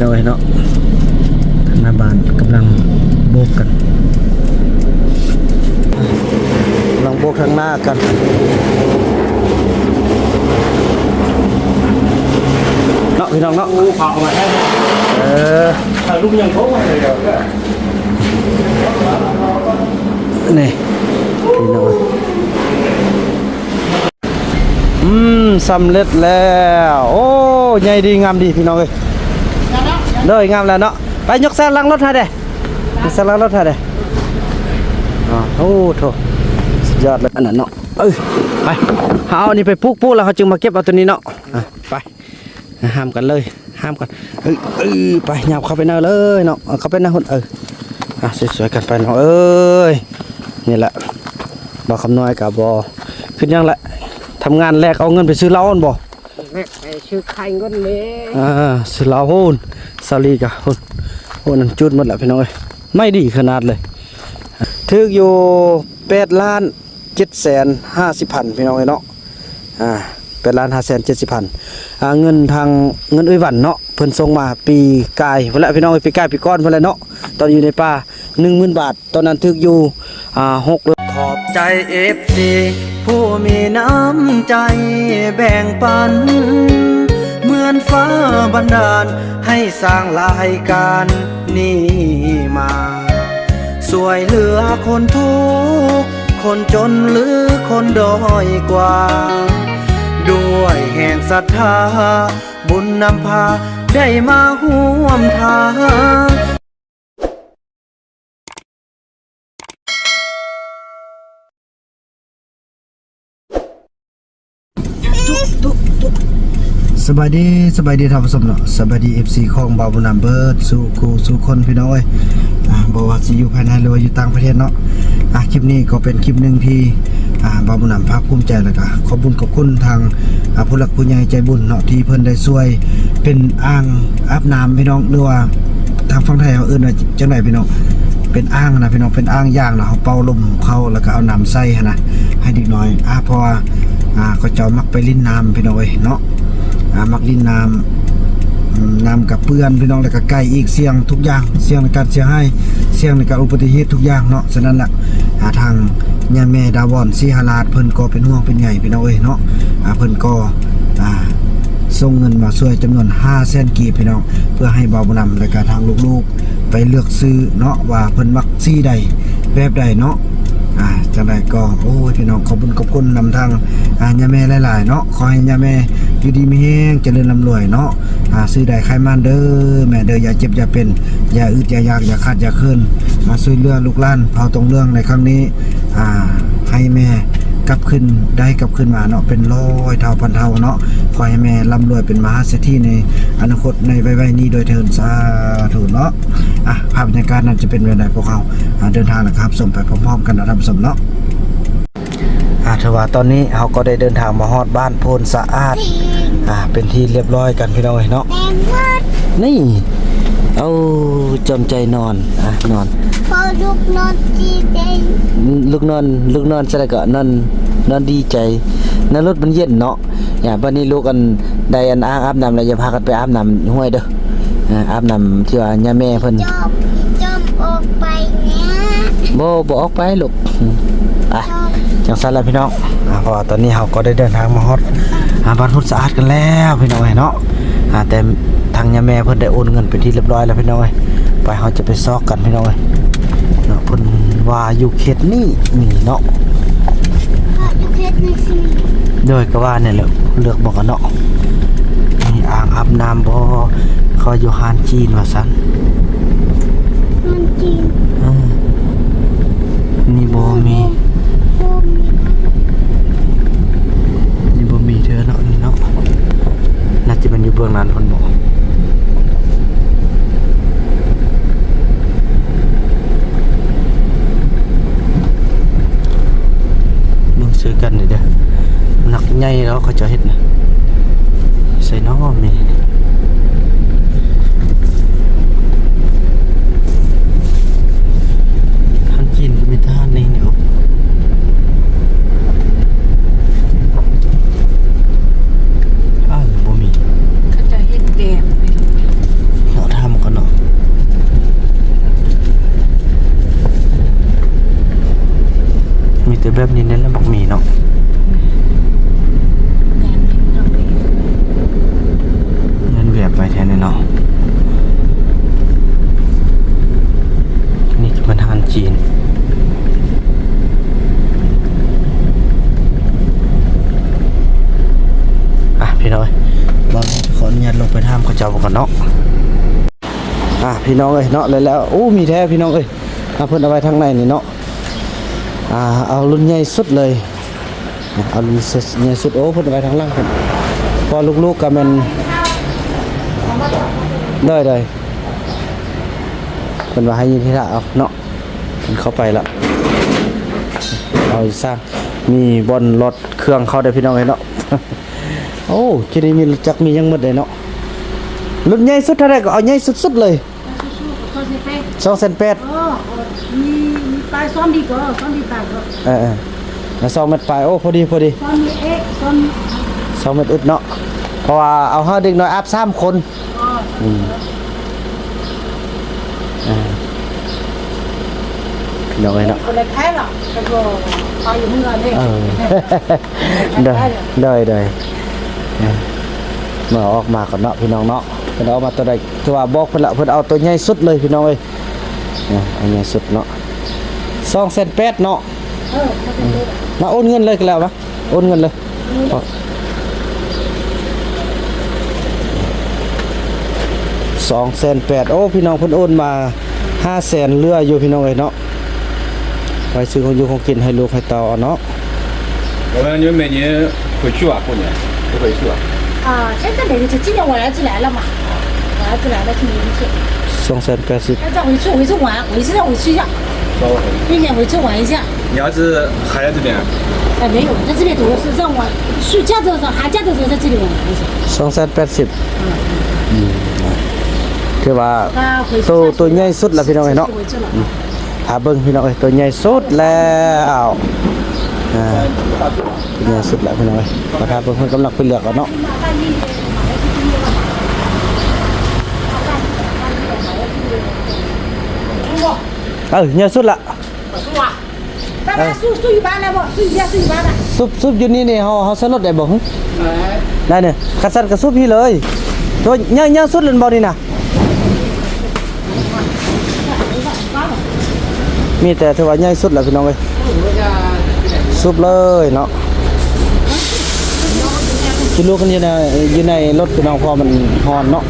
ເອົາໄວ້ເນາະ ທາງໜ້າບ້ານກຳລັງໂບກກັນ ກຳລັງໂບກທາງໜ້າກັນເນາະ ພີ່ນ້ອງເນາະ. ໂອ້ ພາເອົາມາໃຫ້ ເອີ ຖ່າຍຮູບຍັງບໍ່ໄດ້ເດີ. ນີ້ ພີ່ນ້ອງ ອືມ ສຳເລັດແລ້ວ. ໂອ້ ໃຫຍ່ດີງາມດີ ພີ່ນ້ອງເອີຍ. ໂດຍ ງາມແລ້ວເນາະ. ໄປຍົກໃສ່ຫຼັງລົດໃຫ້ແດ່ ໃສ່ຫຼັງລົດໃຫ້ແດ່. ອໍ ໂອ້ໂທ້ ສຸດຍອດເລີຍ ອັນນັ້ນເນາະ. ເອີ ໄປ ເຮົາເອົາອັນນີ້ໄປປູກ ປູກແລ້ວເຮົາຈຶ່ງມາເກັບເອົາໂຕນີ້ເນາະ. ອ່ະ ໄປ ຫ້າມກັນເລີຍ ຫ້າມກັນ. ເອີ ເອີ ໄປ ຫຍັບເຂົ້າໄປໃນເລີຍເນາະ ເຂົ້າໄປໃນພຸ້ນ. ເອີ ອ່ະ ຊ່ວຍໆກັນໄປນ້ອງເອີຍ. ນີ້ແຫຼະ ບ່າວຄຳນ້ອຍກະບໍ່ ຄືຫຍັງແຫຼະ ທຳງານແລກເອົາເງິນໄປຊື້ເຫຼົ້າຫັ້ນບໍ່? ແລກໄປຊື້ໄຂ່ເງິນເດ້. ອ່າ ຊື້ເຫຼົ້າພຸ້ນ ສາວລີກະພຸ້ນ. ໂອ້ ນັ້ນຈູດໝົດແລ້ວ ພີ່ນ້ອງເອີຍ. ໄມ້ດີຂະໜາດເລີຍ. ຖືກຢູ່ແປດລ້ານ ເຈັດແສນຫ້າສິບພັນ ພີ່ນ້ອງເອີຍເນາະ. ອ່າ ແປດລ້ານຫ້າແສນເຈັດສິບພັນ ອ່າ ເງິນທາງ ເງິນເອື້ອຍຫວັນເນາະ ເພິ່ນສົ່ງມາປີກາຍພຸ້ນແຫຼະ ພີ່ນ້ອງເອີຍ. ປີກາຍ ປີກ່ອນພຸ້ນແຫຼະເນາະ ຕອນຢູ່ໃນປ່າ ໜຶ່ງໝື່ນບາດ ຕອນນັ້ນຖືກຢູ່ ອ່າ ຫົກ. ຂອບໃຈເອັຟຊີຜູ້ມີນ້ຳໃຈແບ່ງປັນ ເໝືອນຟ້າບັນດານໃຫ້ສ້າງລາຍການນີ້ມາ ຊ່ວຍເຫຼືອຄົນທຸກ ຄົນຈົນ ຫຼື ຄົນດ້ອຍກວ່າ ດ້ວຍແຮງສັດທາ ບຸນນຳພາ ໄດ້ມາຮ່ວມທາງ. ສະບາຍດີ ສະບາຍດີທ່ານຜູ້ຊົມເນາະ ສະບາຍດີ ເອັຟຊີ ຂອງບ່າວບຸນນຳເບິດສູ່ຄູ່ສູ່ຄົນ ພີ່ນ້ອງເອີຍ. ອ່າ ບໍ່ວ່າຊິຢູ່ພາຍໃນ ຫຼືວ່າຢູ່ຕ່າງປະເທດເນາະ. ອ່າ ຄລິບນີ້ກໍເປັນຄລິບໜຶ່ງທີ່ ອ່າ ບ່າວບຸນນຳພາກພູມໃຈ ແລ້ວກະຂອບບຸນຂອບຄຸນທາງ ອ່າ ຜູ້ຫຼັກຜູ້ໃຫຍ່ໃຈບຸນເນາະ ທີ່ເພິ່ນໄດ້ຊ່ວຍເປັນອ່າງອາບນ້ຳ ພີ່ນ້ອງ ຫຼືວ່າທາງຝັ່ງໄທເຮົາເອີ້ນວ່າຈັ່ງໃດ ພີ່ນ້ອງ? ເປັນອ່າງນະ ພີ່ນ້ອງ ເປັນອ່າງຢາງນະ ເຮົາເປົ່າລົມເຂົ້າ ແລ້ວກະເອົານ້ຳໃສ່ຫັ້ນນະ ໃຫ້ເດັກນ້ອຍ ອ່າ ເພາະວ່າ ອ່າ ເຂົາເຈົ້າມັກໄປຫຼິ້ນນ້ຳ ພີ່ນ້ອງເອີຍເນາະ. ອ່າ ມັກຫຼິ້ນນ້ຳ ອືມ ນ້ຳກະເປື້ອນ ພີ່ນ້ອງ ແລ້ວກະໄກອີກ ສ່ຽງທຸກຢ່າງ ສ່ຽງໃນການເສຍຫາຍ ສ່ຽງໃນການອຸບັດຕິເຫດທຸກຢ່າງເນາະ. ສະນັ້ນລະ ອ່າ ທາງຍາແມ່ດາວອນ ສີຫະລາດ ເພິ່ນກໍເປັນຫ່ວງເປັນໃຍ ພີ່ນ້ອງເອີຍເນາະ. ອ່າ ເພິ່ນກໍ ອ່າ ສົ່ງເງິນມາຊ່ວຍຈຳນວນຫ້າແສນກີບ ພີ່ນ້ອງ ເພື່ອໃຫ້ບ່າວບຸນນຳ ແລ້ວກະທາງລູກໆ ໄປເລືອກຊື້ເນາະ ວ່າເພິ່ນມັກສີໃດ ແບບໃດເນາະ. ອ່າ ຈັ່ງໃດກໍ ໂອ້ຍ ພີ່ນ້ອງ ຂອບບຸນຂອບຄຸນນຳທາງ ອ່າ ຍາແມ່ຫຼາຍໆເນາະ. ຂໍໃຫ້ຍາແມ່ຢູ່ດີມີແຮງ ຈະເລີນລ່ຳລວຍເນາະ. ອ່າ ຊື້ໄດ້ຂາຍໝານເດີແມ່ເດີ ຢ່າເຈັບຢ່າເປັນ ຢ່າອຶດຢ່າຢາກ ຢ່າຂາດຢ່າເຂີນ ມາຊ່ວຍເຫຼືອລູກຫຼານເຜົ່າຕົງເຫຼືອງໃນຄັ້ງນີ້ ອ່າ ໃຫ້ແມ່ກັບຄືນ ໄດ້ກັບຄືນມາເນາະ ເປັນຮ້ອຍເທົ່າພັນເທົ່າເນາະ. ຂໍໃຫ້ແມ່ລ່ຳລວຍເປັນມະຫາເສດຖີໃນອະນາຄົດໃນໄວໆນີ້ດ້ວຍເທີ້ນ ສາທຸເນາະ. ອ່ະ ພາບບັນຍາກາດນັ້ນຈະເປັນແບບໃດ ພວກເຮົາ ອ່າ ເດີນທາງ ແລ້ວກໍຮັບຊົມໄປພ້ອມໆກັນເນາະ ທ່ານຜູ້ຊົມເນາະ. ອ່າ ຖືວ່າຕອນນີ້ເຮົາກໍໄດ້ເດີນທາງມາຮອດບ້ານໂພນສະອາດ ອ່າ ເປັນທີ່ລຽບຮ້ອຍກັນ ພີ່ນ້ອງເອີຍເນາະ. ນີ້ ເອົາ ຈອມໃຈນອນ ອ່າ ນອນ ພໍ່ລູກນອນດີໃຈ ລູກນອນ ລູກນອນຈັ່ງໃດກໍນອນ ນອນດີໃຈ ໃນລົດມັນເຢັນເນາະ. ຢ່າ ບັດນີ້ລູກ ອັນ ໄດ້ ອັນ ອ່າງອາບນ້ຳແລ້ວ ຢ່າພາກັນໄປອາບນ້ຳຫ້ວຍເດີ. ອ່າ ອາບນ້ຳທີ່ວ່າຍາແມ່ເພິ່ນ ຈອມ ຈອມອອກໄປແນ່. ບໍ່ ບໍ່ອອກໄປລູກ. ອ່ະ ຈອມ ຈັ່ງຊັ້ນລະພີ່ນ້ອງ. ອ່າ ເພາະວ່າຕອນນີ້ເຮົາກໍໄດ້ເດີນທາງມາຮອດ ອ່າ ບ້ານໂພນສະອາດກັນແລ້ວ ພີ່ນ້ອງເອີຍເນາະ. ອ່າ ແຕ່ທາງຍາແມ່ເພິ່ນໄດ້ໂອນເງິນເປັນທີ່ລຽບຮ້ອຍແລ້ວ ພີ່ນ້ອງເອີຍ. ໄປ ເຮົາຈະໄປຊອກກັນ ພີ່ນ້ອງເອີຍເນາະ. ເພິ່ນວ່າຢູ່ເຂດນີ້ມີເນາະ ຢູ່ເຂດນີ້ຊິມີ. ໂດຍ ກໍວ່ານີ້ແຫຼະ ເລືອກເບິ່ງກັນເນາະ. ມີອ່າງອາບນ້ຳບໍ່? ເຂົາວ່າຢູ່ຮ້ານຈີນວ່າຊັ້ນ. ຮ້ານຈີນ ເອີ ນີ້ບໍ່ມີ ບໍ່ມີ ນີ້ບໍ່ມີເທື່ອເນາະ ນີ້ເນາະ. ໜ້າຈະແມ່ນຢູ່ເບື້ອງນັ້ນພຸ້ນບໍ? ເບິ່ງຊື່ກັນນີ້ເດີ ນັກໃຫຍ່ແລ້ວເຂົາເຈົ້າເຮັດນະ. ໃສນໍມີ ທາງຈີນກໍມີທາງນີ້ເນາະ. ເອີ ບໍ່ມີ ເຂົາເຈົ້າເຮັດແບ ແບບນີ້ແນ່ນະ ບັກໝີເນາະ ແມ່ນ ແມ່ນແບບໄວ້ແທ້ນີ້ເນາະ. ນີ້ກໍເປັນຮ້ານຈີນ. ອ່ະ ພີ່ນ້ອງເອີຍ ບ່າວຂອອະນຸຍາດລົງໄປຖາມເຂົາເຈົ້າກ່ອນເນາະ. ອ່ະ ພີ່ນ້ອງເອີຍເນາະ ແລ້ວ ແລ້ວ ໂອ້ ມີແທ້ພີ່ນ້ອງເອີຍ. ອ່ະ ເພິ່ນເອົາໄວ້ທາງໃນນີ້ເນາະ. ອ່າ ເອົາລຸ້ນໃຫຍ່ສຸດເລີຍ ເອົາລຸ້ນໃຫຍ່ສຸດ. ໂອ້ ເພິ່ນເອົາໄວ້ທາງຫຼັງພຸ້ນ ເພາະວ່າລູກໆກໍແມ່ນ ໂດຍ ໂດຍ ເພິ່ນວ່າໃຫ້ຍິນດີຖ້າເອົາເນາະ. ເພິ່ນເຂົ້າໄປລະ ເອົາອີກສ້າງ ມີບ່ອນລອດເຄື່ອງເຂົ້າເດ້ພີ່ນ້ອງເອີຍເນາະ. ໂອ້ ທີ່ນີ້ມີຈັກມີຫຍັງໝົດເດ້ເນາະ. ລຸ້ນໃຫຍ່ສຸດເທົ່າໃດກໍເອົາໃຫຍ່ສຸດໆເລີຍ. ສອງແສນແປດ ເອີ ເອີ ມີ ມີປາຍ ສອງດີກວ່າ ສອງດີປາຍກໍ ເອີ ເອີ ສອງແມັດປາຍ. ໂອ້ ພໍດີ ພໍດີ ສອງແມັດເອັດ ສອງ ສອງແມັດອຶດເນາະ ເພາະວ່າເອົາໃຫ້ເດັກນ້ອຍອາບສາມຄົນ. ອືມ ອ່າ ພີ່ນ້ອງເອີຍເນາະ ຄົນລະແທ້ລະ ແຕ່ກໍເອົາຢູ່ເຮືອນເດ້. ເອີ ໂດຍ ໂດຍ ໂດຍ ເອີ ເມື່ອອອກມາກ່ອນເນາະ ພີ່ນ້ອງເນາະ. ເພິ່ນເອົາມາຕົວໃດ ຖືວ່າບອກເພິ່ນລະ ເພິ່ນເອົາຕົວໃຫຍ່ສຸດເລີຍ ພີ່ນ້ອງເອີຍ. ເອົາໃຫຍ່ສຸດເນາະ ສອງແສນແປດເນາະ. ເອີ ມາໂອນເງິນເລີຍກໍແລ້ວ ມາໂອນເງິນເລີຍ. ສອງແສນແປດ ໂອ້ ພີ່ນ້ອງ ເພິ່ນໂອນມາຫ້າແສນເຫຼືອຢູ່ ພີ່ນ້ອງເອີຍເນາະ. ໄວ້ຊື້ຂອງຢູ່ຂອງກິນໃຫ້ລູກໃຫ້ເຕົ້າເອົາເນາະ. 我们有每年回去啊，过年就回去啊。啊，现在没有去，今年我儿子来了嘛，我儿子来了，今年就去。 ສອງແສນແປດສິບ 要再回去，回去玩，我一直要回去一下，明年回去玩一下。你儿子还在这边啊？哎，没有，在这边读书，让我暑假的时候、寒假的时候在这里玩一下。 ສອງແສນແປດສິບ ອືມ ຖືວ່າ ໂຕໃຫຍ່ສຸດລະ ພີ່ນ້ອງເອີຍເນາະ. ອືມ ຖ້າເບິ່ງພີ່ນ້ອງເອີຍ ໂຕໃຫຍ່ສຸດແລ້ວ ອ່າ ໂຕໃຫຍ່ສຸດແລ້ວພີ່ນ້ອງເອີຍ. ມາຖ້າເບິ່ງ ເພິ່ນກຳລັງໄປເລືອກເອົາເນາະ. ເອີ ໃຫຍ່ສຸດລະ. ເອີ ສູບ ສູບຢູ່ນີ້ນີ້ ເຮົາ ເຮົາໃສ່ລົດໄດ້ບໍ່? ໄດ້ເນາະ. ຄັນຊັ້ນກໍສູບພີ້ເລີຍ. ໂຕໃຫຍ່ ໃຫຍ່ສຸດແລ້ວບໍ່ນີ້ນະ? ມີແຕ່ຖືວ່າໃຫຍ່ສຸດແລ້ວ ພີ່ນ້ອງເອີຍ. ສູບເລີຍເນາະ. ກິນລູກກັນຢູ່ໃນ ຢູ່ໃນລົດ ພີ່ນ້ອງ ເພາະມັນຮ້ອນເນາະ.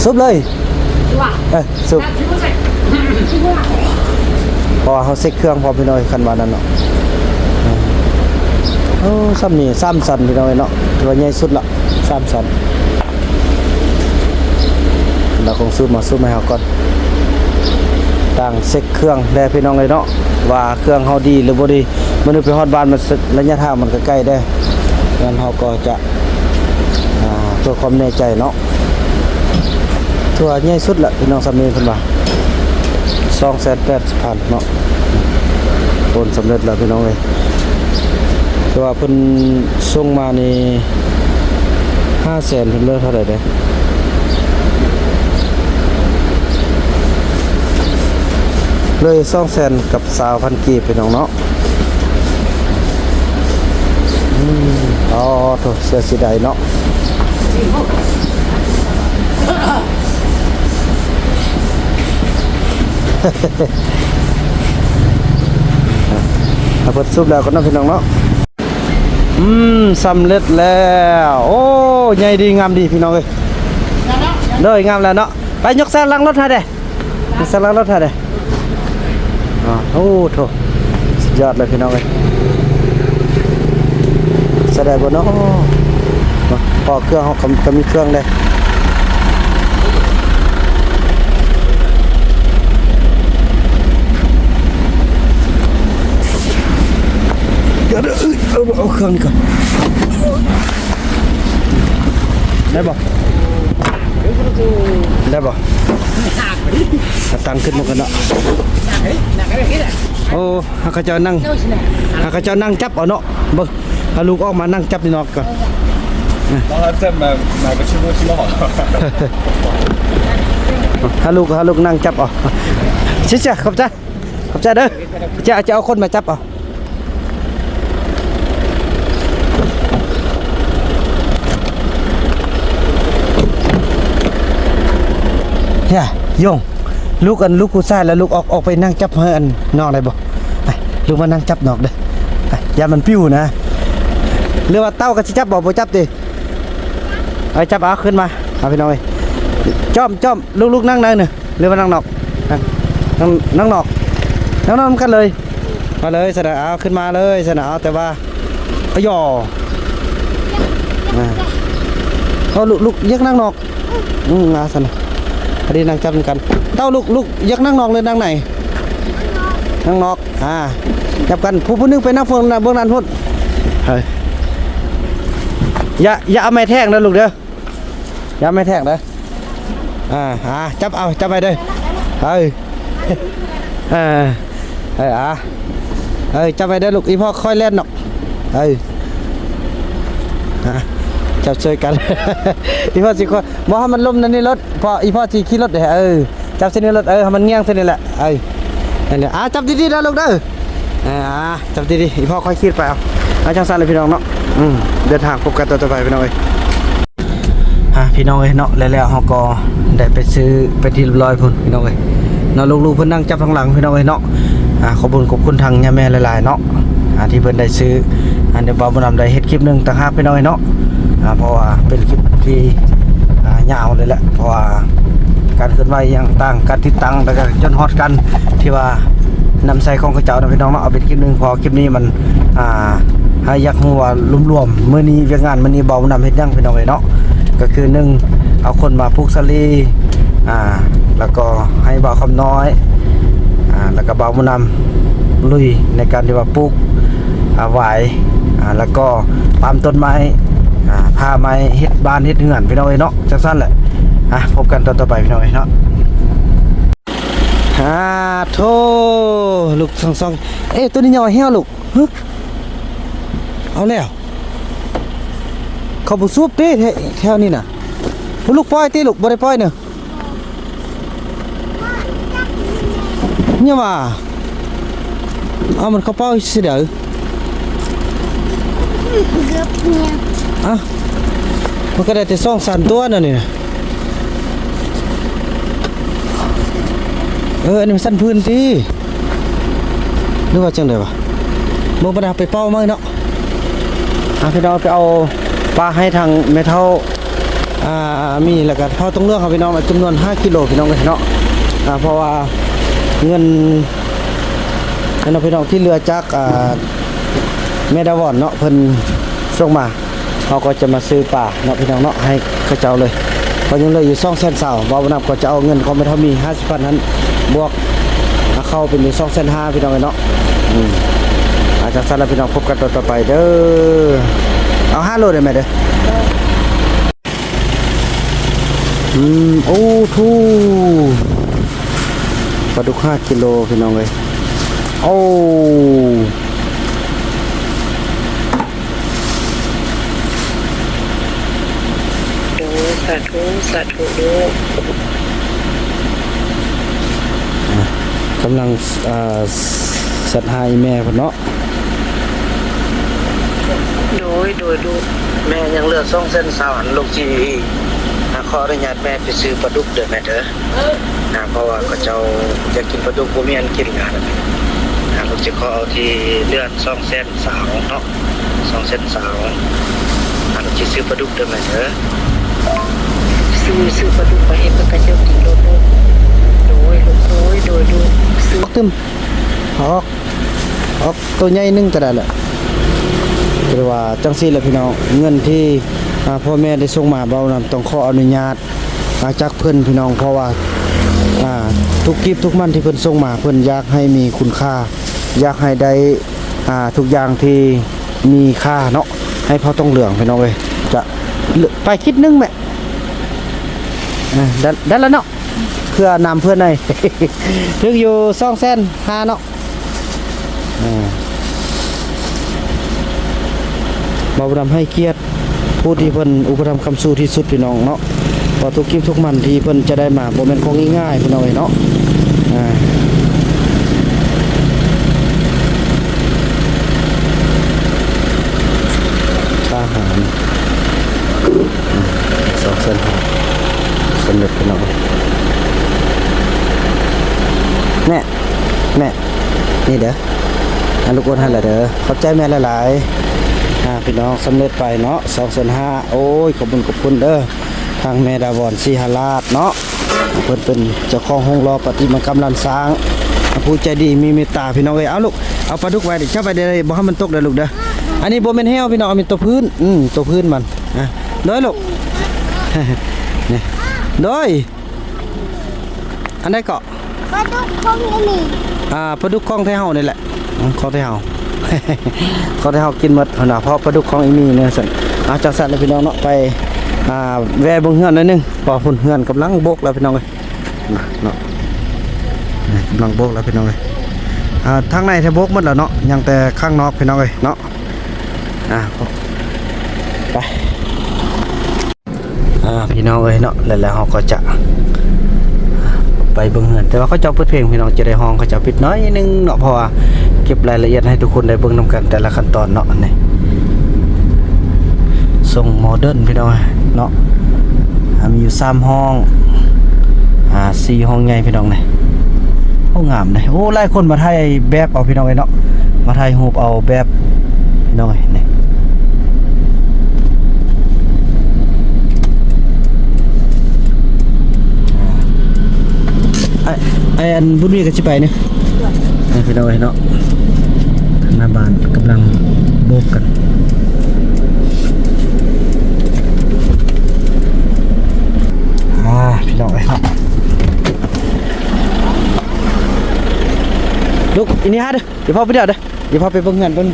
ສູບເລີຍ. ເອີ ສຸກ ເພາະວ່າເຮົາເຊັກເຄື່ອງພ້ອມ ພີ່ນ້ອງເອີຍ ຄັນວ່ານັ້ນເນາະ. ໂອ້ ຊ່ຳນີ້ ສາມຊັ້ນ ພີ່ນ້ອງເອີຍເນາະ ຖືວ່າໃຫຍ່ສຸດລະ ສາມຊັ້ນ. ລາວຄົງສູບມາ ສູບໃຫ້ເຮົາກ່ອນ ຕ່າງເຊັກເຄື່ອງແດ່ ພີ່ນ້ອງເອີຍເນາະ ວ່າເຄື່ອງເຮົາດີຫຼືບໍ່ດີ. ມື້ນີ້ໄປຮອດບ້ານ ມັນ ໄລຍະທາງມັນກໍໄກແດ່ ນັ້ນເຮົາກໍຈະ ອ່າ ເພື່ອຄວາມແນ່ໃຈເນາະ. ຖືວ່າໃຫຍ່ສຸດລະ ພີ່ນ້ອງ ຊ່ຳນີ້ເພິ່ນວ່າ ສອງແສນແປດສິບພັນເນາະ. ໂອນສຳເລັດແລ້ວ ພີ່ນ້ອງເອີຍ. ແຕ່ວ່າເພິ່ນສົ່ງມານີ້ ຫ້າແສນ ເພິ່ນເຫຼືອເທົ່າໃດເດ້? ເຫຼືອສອງແສນກັບຊາວພັນກີບ ພີ່ນ້ອງເນາະ. ອືມ ອໍ ໂທ້ ເສື້ອສີໃດເນາະ. ເອົາເພິ່ນສູບແລ້ວກ່ອນເນາະ ພີ່ນ້ອງເນາະ. ອືມ ສຳເລັດແລ້ວ. ໂອ້ ໃຫຍ່ດີງາມດີ ພີ່ນ້ອງເອີຍ. ໂດຍ ງາມແລ້ວເນາະ. ໄປຍົກໃສ່ຫຼັງລົດໃຫ້ແດ່. ມີສາລະລົດໃຫ້ເດ້. ອໍ ໂອ້ໂທ້ ສຸດຍອດເລີຍພີ່ນ້ອງເອີຍ. ໃຊ້ໄດ້ບໍ່ເນາະ? ເພາະເຄື່ອງເຮົາກໍ ກໍມີເຄື່ອງເດ້. ດຽວເດີ ເອົາ ເອົາເຄື່ອງນີ້ກ່ອນ. ໄດ້ບໍ່? ໄດ້ບໍ່? ເອົາຕັ້ງຂຶ້ນໝົດກັນເນາະ. ໂອ້ ໃຫ້ເຂົາເຈົ້ານັ່ງ ໃຫ້ເຂົາເຈົ້ານັ່ງຈັບເອົາເນາະ. ເບິ່ງ ເອົາລູກອອກມານັ່ງຈັບຢູ່ນອກກ່ອນ. ໃຫ້ລູກ ໃຫ້ລູກນັ່ງຈັບເອົາ. ເຊຍ ຂອບໃຈ. ຂອບໃຈເດີ. ຈະ ຈະເອົາຄົນມາຈັບເອົາ. ເຮຍ ຍົງ ລູກ ອັນ ລູກຜູ້ຊາຍລະ ລູກອອກ ອອກໄປນັ່ງຈັບໃຫ້ອັນນ້ອງໄດ້ບໍ່? ໄປ ລູກມານັ່ງຈັບນອກເດີ. ໄປ ຢ້ານມັນປິວນະ. ຫຼືວ່າເຕົ້າກໍຊິຈັບບໍ່? ບໍ່ຈັບຕິ? ເອົາ ຈັບເອົາ ຂຶ້ນມາ. ເອົາ ພີ່ນ້ອງເອີຍ ຈ້ອມ ຈ້ອມ ລູກໆ ນັ່ງໃນນີ້ ຫຼືວ່ານັ່ງນອກ? ນັ່ງ ນັ່ງ ນັ່ງນອກ ນັ່ງນອກນຳກັນເລີຍ. ມາເລີຍຊັ້ນນະ ເອົາ ຂຶ້ນມາເລີຍຊັ້ນນະ. ເອົາ ແຕ່ວ່າ ອະຢໍ ອ່າ ເອົາ ລູກ ລູກ ຢາກນັ່ງນອກ. ອືມ ອ່າ ຊັ້ນນະ ອັນນີ້ນັ່ງຈັບນຳກັນ. ເຕົ້າ ລູກ ລູກ ຢາກນັ່ງນອກ ຫຼືນັ່ງໃນ? ນັ່ງນອກ. ອ່າ ຈັບກັນ ຜູ້ ຜູ້ໜຶ່ງໄປນັ່ງເບື້ອງ ເບື້ອງນັ້ນພຸ້ນ. ເອີ ຢ່າ ຢ່າເອົາໄມ້ແທງເດີລູກເດີ. ຢ່າແມ່ແທກເດີ. ອ່າ ອ່າ ຈັບເອົາ ຈັບໄວ້ເດີ. ເອີ ເອີ ເອີ ອ່າ ເອີ ຈັບໄວ້ເດີລູກ. ອີ່ພໍ່ຄ່ອຍແລ່ນດອກ. ເອີ ອ່າ ຈັບຊ່ວຍກັນ. ອີ່ພໍ່ຊິຄ່ອຍ ບໍ່ໃຫ້ມັນລົ້ມໃນນີ້ລົດ ເພາະອີ່ພໍ່ຊິຂີ່ລົດເດ້. ເອີ ຈັບໃສ່ນີ້ລົດ ເອີ ໃຫ້ມັນງ່ຽງໃສ່ນີ້ແຫຼະ. ເອີ ນັ້ນແຫຼະ. ອ່າ ຈັບດີໆເດີລູກເດີ. ອ່າ ຈັບດີໆ ອີ່ພໍ່ຄ່ອຍຂີ່ໄປເອົາ. ເອົາ ຈັ່ງຊັ້ນແຫຼະພີ່ນ້ອງເນາະ. ອືມ ເດີນທາງພົບກັນຕອນຕໍ່ໄປພີ່ນ້ອງເອີຍ. ອ່າ ພີ່ນ້ອງເອີຍເນາະ ແລ້ວ ແລ້ວເຮົາກໍໄດ້ໄປຊື້ເປັນທີ່ຮຽບຮ້ອຍພຸ້ນພີ່ນ້ອງເອີຍເນາະ. ລູກໆເພິ່ນນັ່ງຈັບທາງຫຼັງພີ່ນ້ອງເອີຍເນາະ. ອ່າ ຂອບຄຸນ ຂອບຄຸນທາງຍາແມ່ຫຼາຍໆເນາະ ອ່າ ທີ່ເພິ່ນໄດ້ຊື້. ອັນນີ້ບ່າວບຸນນຳໄດ້ເຮັດຄລິບໜຶ່ງຕ່າງຫາກພີ່ນ້ອງເອີຍເນາະ. ອ່າ ເພາະວ່າເປັນຄລິບທີ່ ອ່າ ຍາວເລີຍແຫຼະ ເພາະວ່າການເຄື່ອນໄຫວຫຍັງຕ່າງ ການຕິດຕັ້ງ ແລ້ວກໍຈົນຮອດການທີ່ວ່ານຳໃຊ້ຂອງເຂົາເຈົ້ານະພີ່ນ້ອງເນາະ. ເອົາເປັນຄລິບໜຶ່ງ ເພາະຄລິບນີ້ມັນ ອ່າ ໃຫ້ຢາກຮູ້ວ່າລວມໆ ມື້ນີ້ວຽກງານມື້ນີ້ບ່າວບຸນນຳເຮັດຫຍັງພີ່ນ້ອງເອີຍເນາະ. ກໍຄືໜຶ່ງ ເອົາຄົນມາປູກສາລີ ອ່າ ແລ້ວກໍໃຫ້ບ່າວຄຳນ້ອຍ ອ່າ ແລ້ວກໍບ່າວບຸນນຳລຸຍໃນການທີ່ວ່າປູກ ອ່າ ຫວາຍ ອ່າ ແລ້ວກໍປາມຕົ້ນໄມ້ ອ່າ ຜ່າໄມ້ເຮັດບ້ານເຮັດເຮືອນພີ່ນ້ອງເອີຍເນາະ. ຈັ່ງຊັ້ນແຫຼະ. ອ່າ ພົບກັນຕອນຕໍ່ໄປພີ່ນ້ອງເອີຍເນາະ. ອ່າ ໂທ້ ລູກທັງສອງ ເອ ໂຕນີ້ຫຍໍ້ແຫ້ວລູກ. ຫຶ ເອົາແລ້ວ ເຂົາບໍ່ສູບຕິ ແຖວນີ້ນະ. ຜູ້ລູກປ່ອຍຕິລູກ ບໍ່ໄດ້ປ່ອຍເນີ. ເນາະ ຫຍັງຫວາ ເອົາ ມັນເຂົ້າເປົ້າຊິໄດ້ ເກືອບເນຍ ອ່ະ ມັນກໍໄດ້ແຕ່ສອງສາມຕົວນັ້ນນີ້ນະ. ເອີ ອັນນີ້ມັນສັນພື້ນຕິ ຫຼືວ່າຈັ່ງໃດວະ? ເບິ່ງປານໃດ ເຮົາໄປເປົ່າໃໝ່ເນາະ. ອ່າ ພີ່ນ້ອງ ໄປເອົາປາໃຫ້ທາງແມ່ເຖົ້າ ອ່າ ມີ ແລ້ວກໍພໍ່ຕົງເຫຼືອງເຮົາ ພີ່ນ້ອງ ຈຳນວນຫ້າກິໂລ ພີ່ນ້ອງເອີຍເນາະ. ອ່າ ເພາະວ່າເງິນ ເນາະ ພີ່ນ້ອງ ທີ່ເຫຼືອຈາກ ອ່າ ແມ່ດາວອນເນາະ ເພິ່ນສົ່ງມາ ເຮົາກໍຈະມາຊື້ປາເນາະ ພີ່ນ້ອງເນາະ ໃຫ້ເຂົາເຈົ້າເລີຍ. ເພາະຍັງເຫຼືອຢູ່ສອງແສນຊາວ ບ່າວບຸນນຳກໍຈະເອົາເງິນຂອງແມ່ເຖົ້າມີຫ້າສິບພັນຫັ້ນ ບວກເຂົ້າເປັນຢູ່ສອງແສນຫ້າ ພີ່ນ້ອງເອີຍເນາະ. ອືມ ອ່າ ຈັ່ງຊັ້ນລະ ພີ່ນ້ອງ ພົບກັນຕອນຕໍ່ໄປເດີ. ເອົາຫ້າໂລໄດ້ແມ່ເດີ. ອືມ ໂອ້ ໂທ້ ປາດຸກຫ້າກິໂລ ພີ່ນ້ອງເອີຍ. ໂອ້ ໂດຍ ສາທຸ ສາທຸລູກ. ອ່າ ກຳລັງ ອ່າ ສັດຫາອີ່ແມ່ເພິ່ນເນາະ. ໂດຍ ໂດຍລູກ ແມ່ຍັງເຫຼືອສອງແສນຊາວຫັ້ນ ລູກຊິ ອ່າ ຂໍອະນຸຍາດແມ່ໄປຊື້ປາດຸກເດີແມ່ເດີ. ອ່າ ເພາະວ່າເຂົາເຈົ້າຢາກກິນປາດຸກ ບໍ່ມີອັນກິນລະ. ອ່າ ລູກຊິຂໍເອົາທີ່ເຫຼືອສອງແສນຊາວເນາະ ສອງແສນຊາວ. ອ່າ ລູກຊິຊື້ປາດຸກເດີແມ່ເດີ. ຊື້ ຊື້ປາດຸກໄປໃຫ້ເພິ່ນເຂົາເຈົ້າກິນໂລດ. ໂດຍ ໂດຍລູກ ໂດຍ ໂດຍລູກ ຊື້ ອອກຕື່ມ ອອກ ອອກໂຕໃຫຍ່ໜຶ່ງກໍໄດ້ແຫຼະ. ຄືວ່າຈັ່ງຊີ້ແຫຼະ ພີ່ນ້ອງ ເງິນທີ່ ອ່າ ພໍ່ແມ່ໄດ້ສົ່ງມາ ເວົ້ານຳ ຕ້ອງຂໍອະນຸຍາດ ອ່າ ຈາກເພິ່ນ ພີ່ນ້ອງ ເພາະວ່າ ອ່າ ທຸກກີບທຸກມັນທີ່ເພິ່ນສົ່ງມາ ເພິ່ນຢາກໃຫ້ມີຄຸນຄ່າ ຢາກໃຫ້ໄດ້ ອ່າ ທຸກຢ່າງທີ່ມີຄ່າເນາະ ໃຫ້ພໍ່ຕົງເຫຼືອງ ພີ່ນ້ອງເອີຍ. ຈະ ໄປຄິດໜຶ່ງແມ່ ອ່າ ໄດ້ ໄດ້ລະເນາະ ເພື່ອນຳເພື່ອໃນ ຖືກຢູ່ສອງແສນຫ້າເນາະ. ອ່າ ບ່າວບຸນນຳໃຫ້ກຽດຜູ້ທີ່ເພິ່ນອຸປະຖຳຄ້ຳຊູທີ່ສຸດ ພີ່ນ້ອງເນາະ ເພາະທຸກກິບທຸກມັນທີ່ເພິ່ນຈະໄດ້ມາ ບໍ່ແມ່ນຂອງງ່າຍໆ ພີ່ນ້ອງເອີຍເນາະ. ອ່າ ອາຫານ ສອງແສນຫ້າ ສຳເລັດພີ່ນ້ອງ. ແນ່ ແນ່ ນີ້ເດີ ອາ ລູກໂອນໃຫ້ລະເດີ. ຂອບໃຈແມ່ຫຼາຍໆ ອາ ພີ່ນ້ອງ ສຳເລັດໄປເນາະ ສອງແສນຫ້າ. ໂອ້ຍ ຂອບຄຸນ ຂອບຄຸນເດີ ທາງແມ່ດາວອນ ສີຫະລາດເນາະ. ເພິ່ນເປັນເຈົ້າຂອງໂຮງຫຼໍ່ປະຕິມາກຳລ້ານຊ້າງ ຜູ້ໃຈດີມີເມດຕາພີ່ນ້ອງເອີຍ. ເອົາລູກ ເອົາປາດຸກໄວ້ເດີ ຈັບໄວ້ເດີ ບໍ່ໃຫ້ມັນຕົກເດີລູກເດີ. ອັນນີ້ບໍ່ແມ່ນແຫ້ວພີ່ນ້ອງ ອັນນີ້ຕົວພື້ນ ອືມ ຕົວພື້ນມັນ. ອາ ໂດຍລູກ ນີ້ ໂດຍ ອັນໃດເກາະ? ປາດຸກຂອງອີ່ໝີ່ ອາ ປາດຸກຂອງໄທເຮົານີ້ແຫຼະ ຂອງໄທເຮົາ ຂອງໄທເຮົາກິນໝົດຫັ້ນນະ ເພາະປາດຸກຂອງອີ່ໝີ່ເນາະ. ຊັ້ນ ເອົາ ຈັ່ງຊັ້ນລະພີ່ນ້ອງເນາະ ໄປ ອາ ແວ່ເບິ່ງເຮືອນໜ້ອຍໜຶ່ງ ເພາະພຸ້ນເຮືອນກຳລັງໂບກແລ້ວພີ່ນ້ອງເອີຍ ນະເນາະ ກຳລັງໂບກແລ້ວພີ່ນ້ອງເອີຍ. ອາ ທາງໃນແທ້ໂບກໝົດແລ້ວເນາະ ຍັງແຕ່ຂ້າງນອກພີ່ນ້ອງເອີຍເນາະ. ອາ ໄປ ອາ ພີ່ນ້ອງເອີຍເນາະ ແລ້ວ ແລ້ວເຮົາກໍຈະໄປເບິ່ງເຮືອນ ແຕ່ວ່າເຂົາເຈົ້າເປີດເພງພີ່ນ້ອງ ຈະໄດ້ຮ້ອງເຂົາເຈົ້າປິດໜ້ອຍໜຶ່ງເນາະ ເພາະວ່າເກັບລາຍລະອຽດໃຫ້ທຸກຄົນໄດ້ເບິ່ງນຳກັນແຕ່ລະຂັ້ນຕອນເນາະ. ນີ້ ຊົງໂມເດີນພີ່ນ້ອງເນາະ ອາ ມີຢູ່ສາມຫ້ອງ ອາ ສີ່ຫ້ອງໃຫຍ່ພີ່ນ້ອງ. ນີ້ ໂອ້ ງາມເດ້ ໂອ້ ຫຼາຍຄົນມາຖ່າຍແບບເອົາພີ່ນ້ອງເອີຍເນາະ ມາຖ່າຍຮູບເອົາແບບ ພີ່ນ້ອງເອີຍ ນີ້ ອາ ໄອ້ ໄອ້ອັນບຸນມີກໍຊິໄປນີ້ ນີ້ພີ່ນ້ອງເອີຍເນາະ ທາງໜ້າບ້ານກຳລັງໂບກກັນ ອາ ພີ່ນ້ອງເອີຍເນາະ. ລູກ ອີນີ້ຫາເດີ ຢ່າພາໄປດຽວເດີ ຢ່າພາໄປເບິ່ງເຮືອນເພິ່ນ.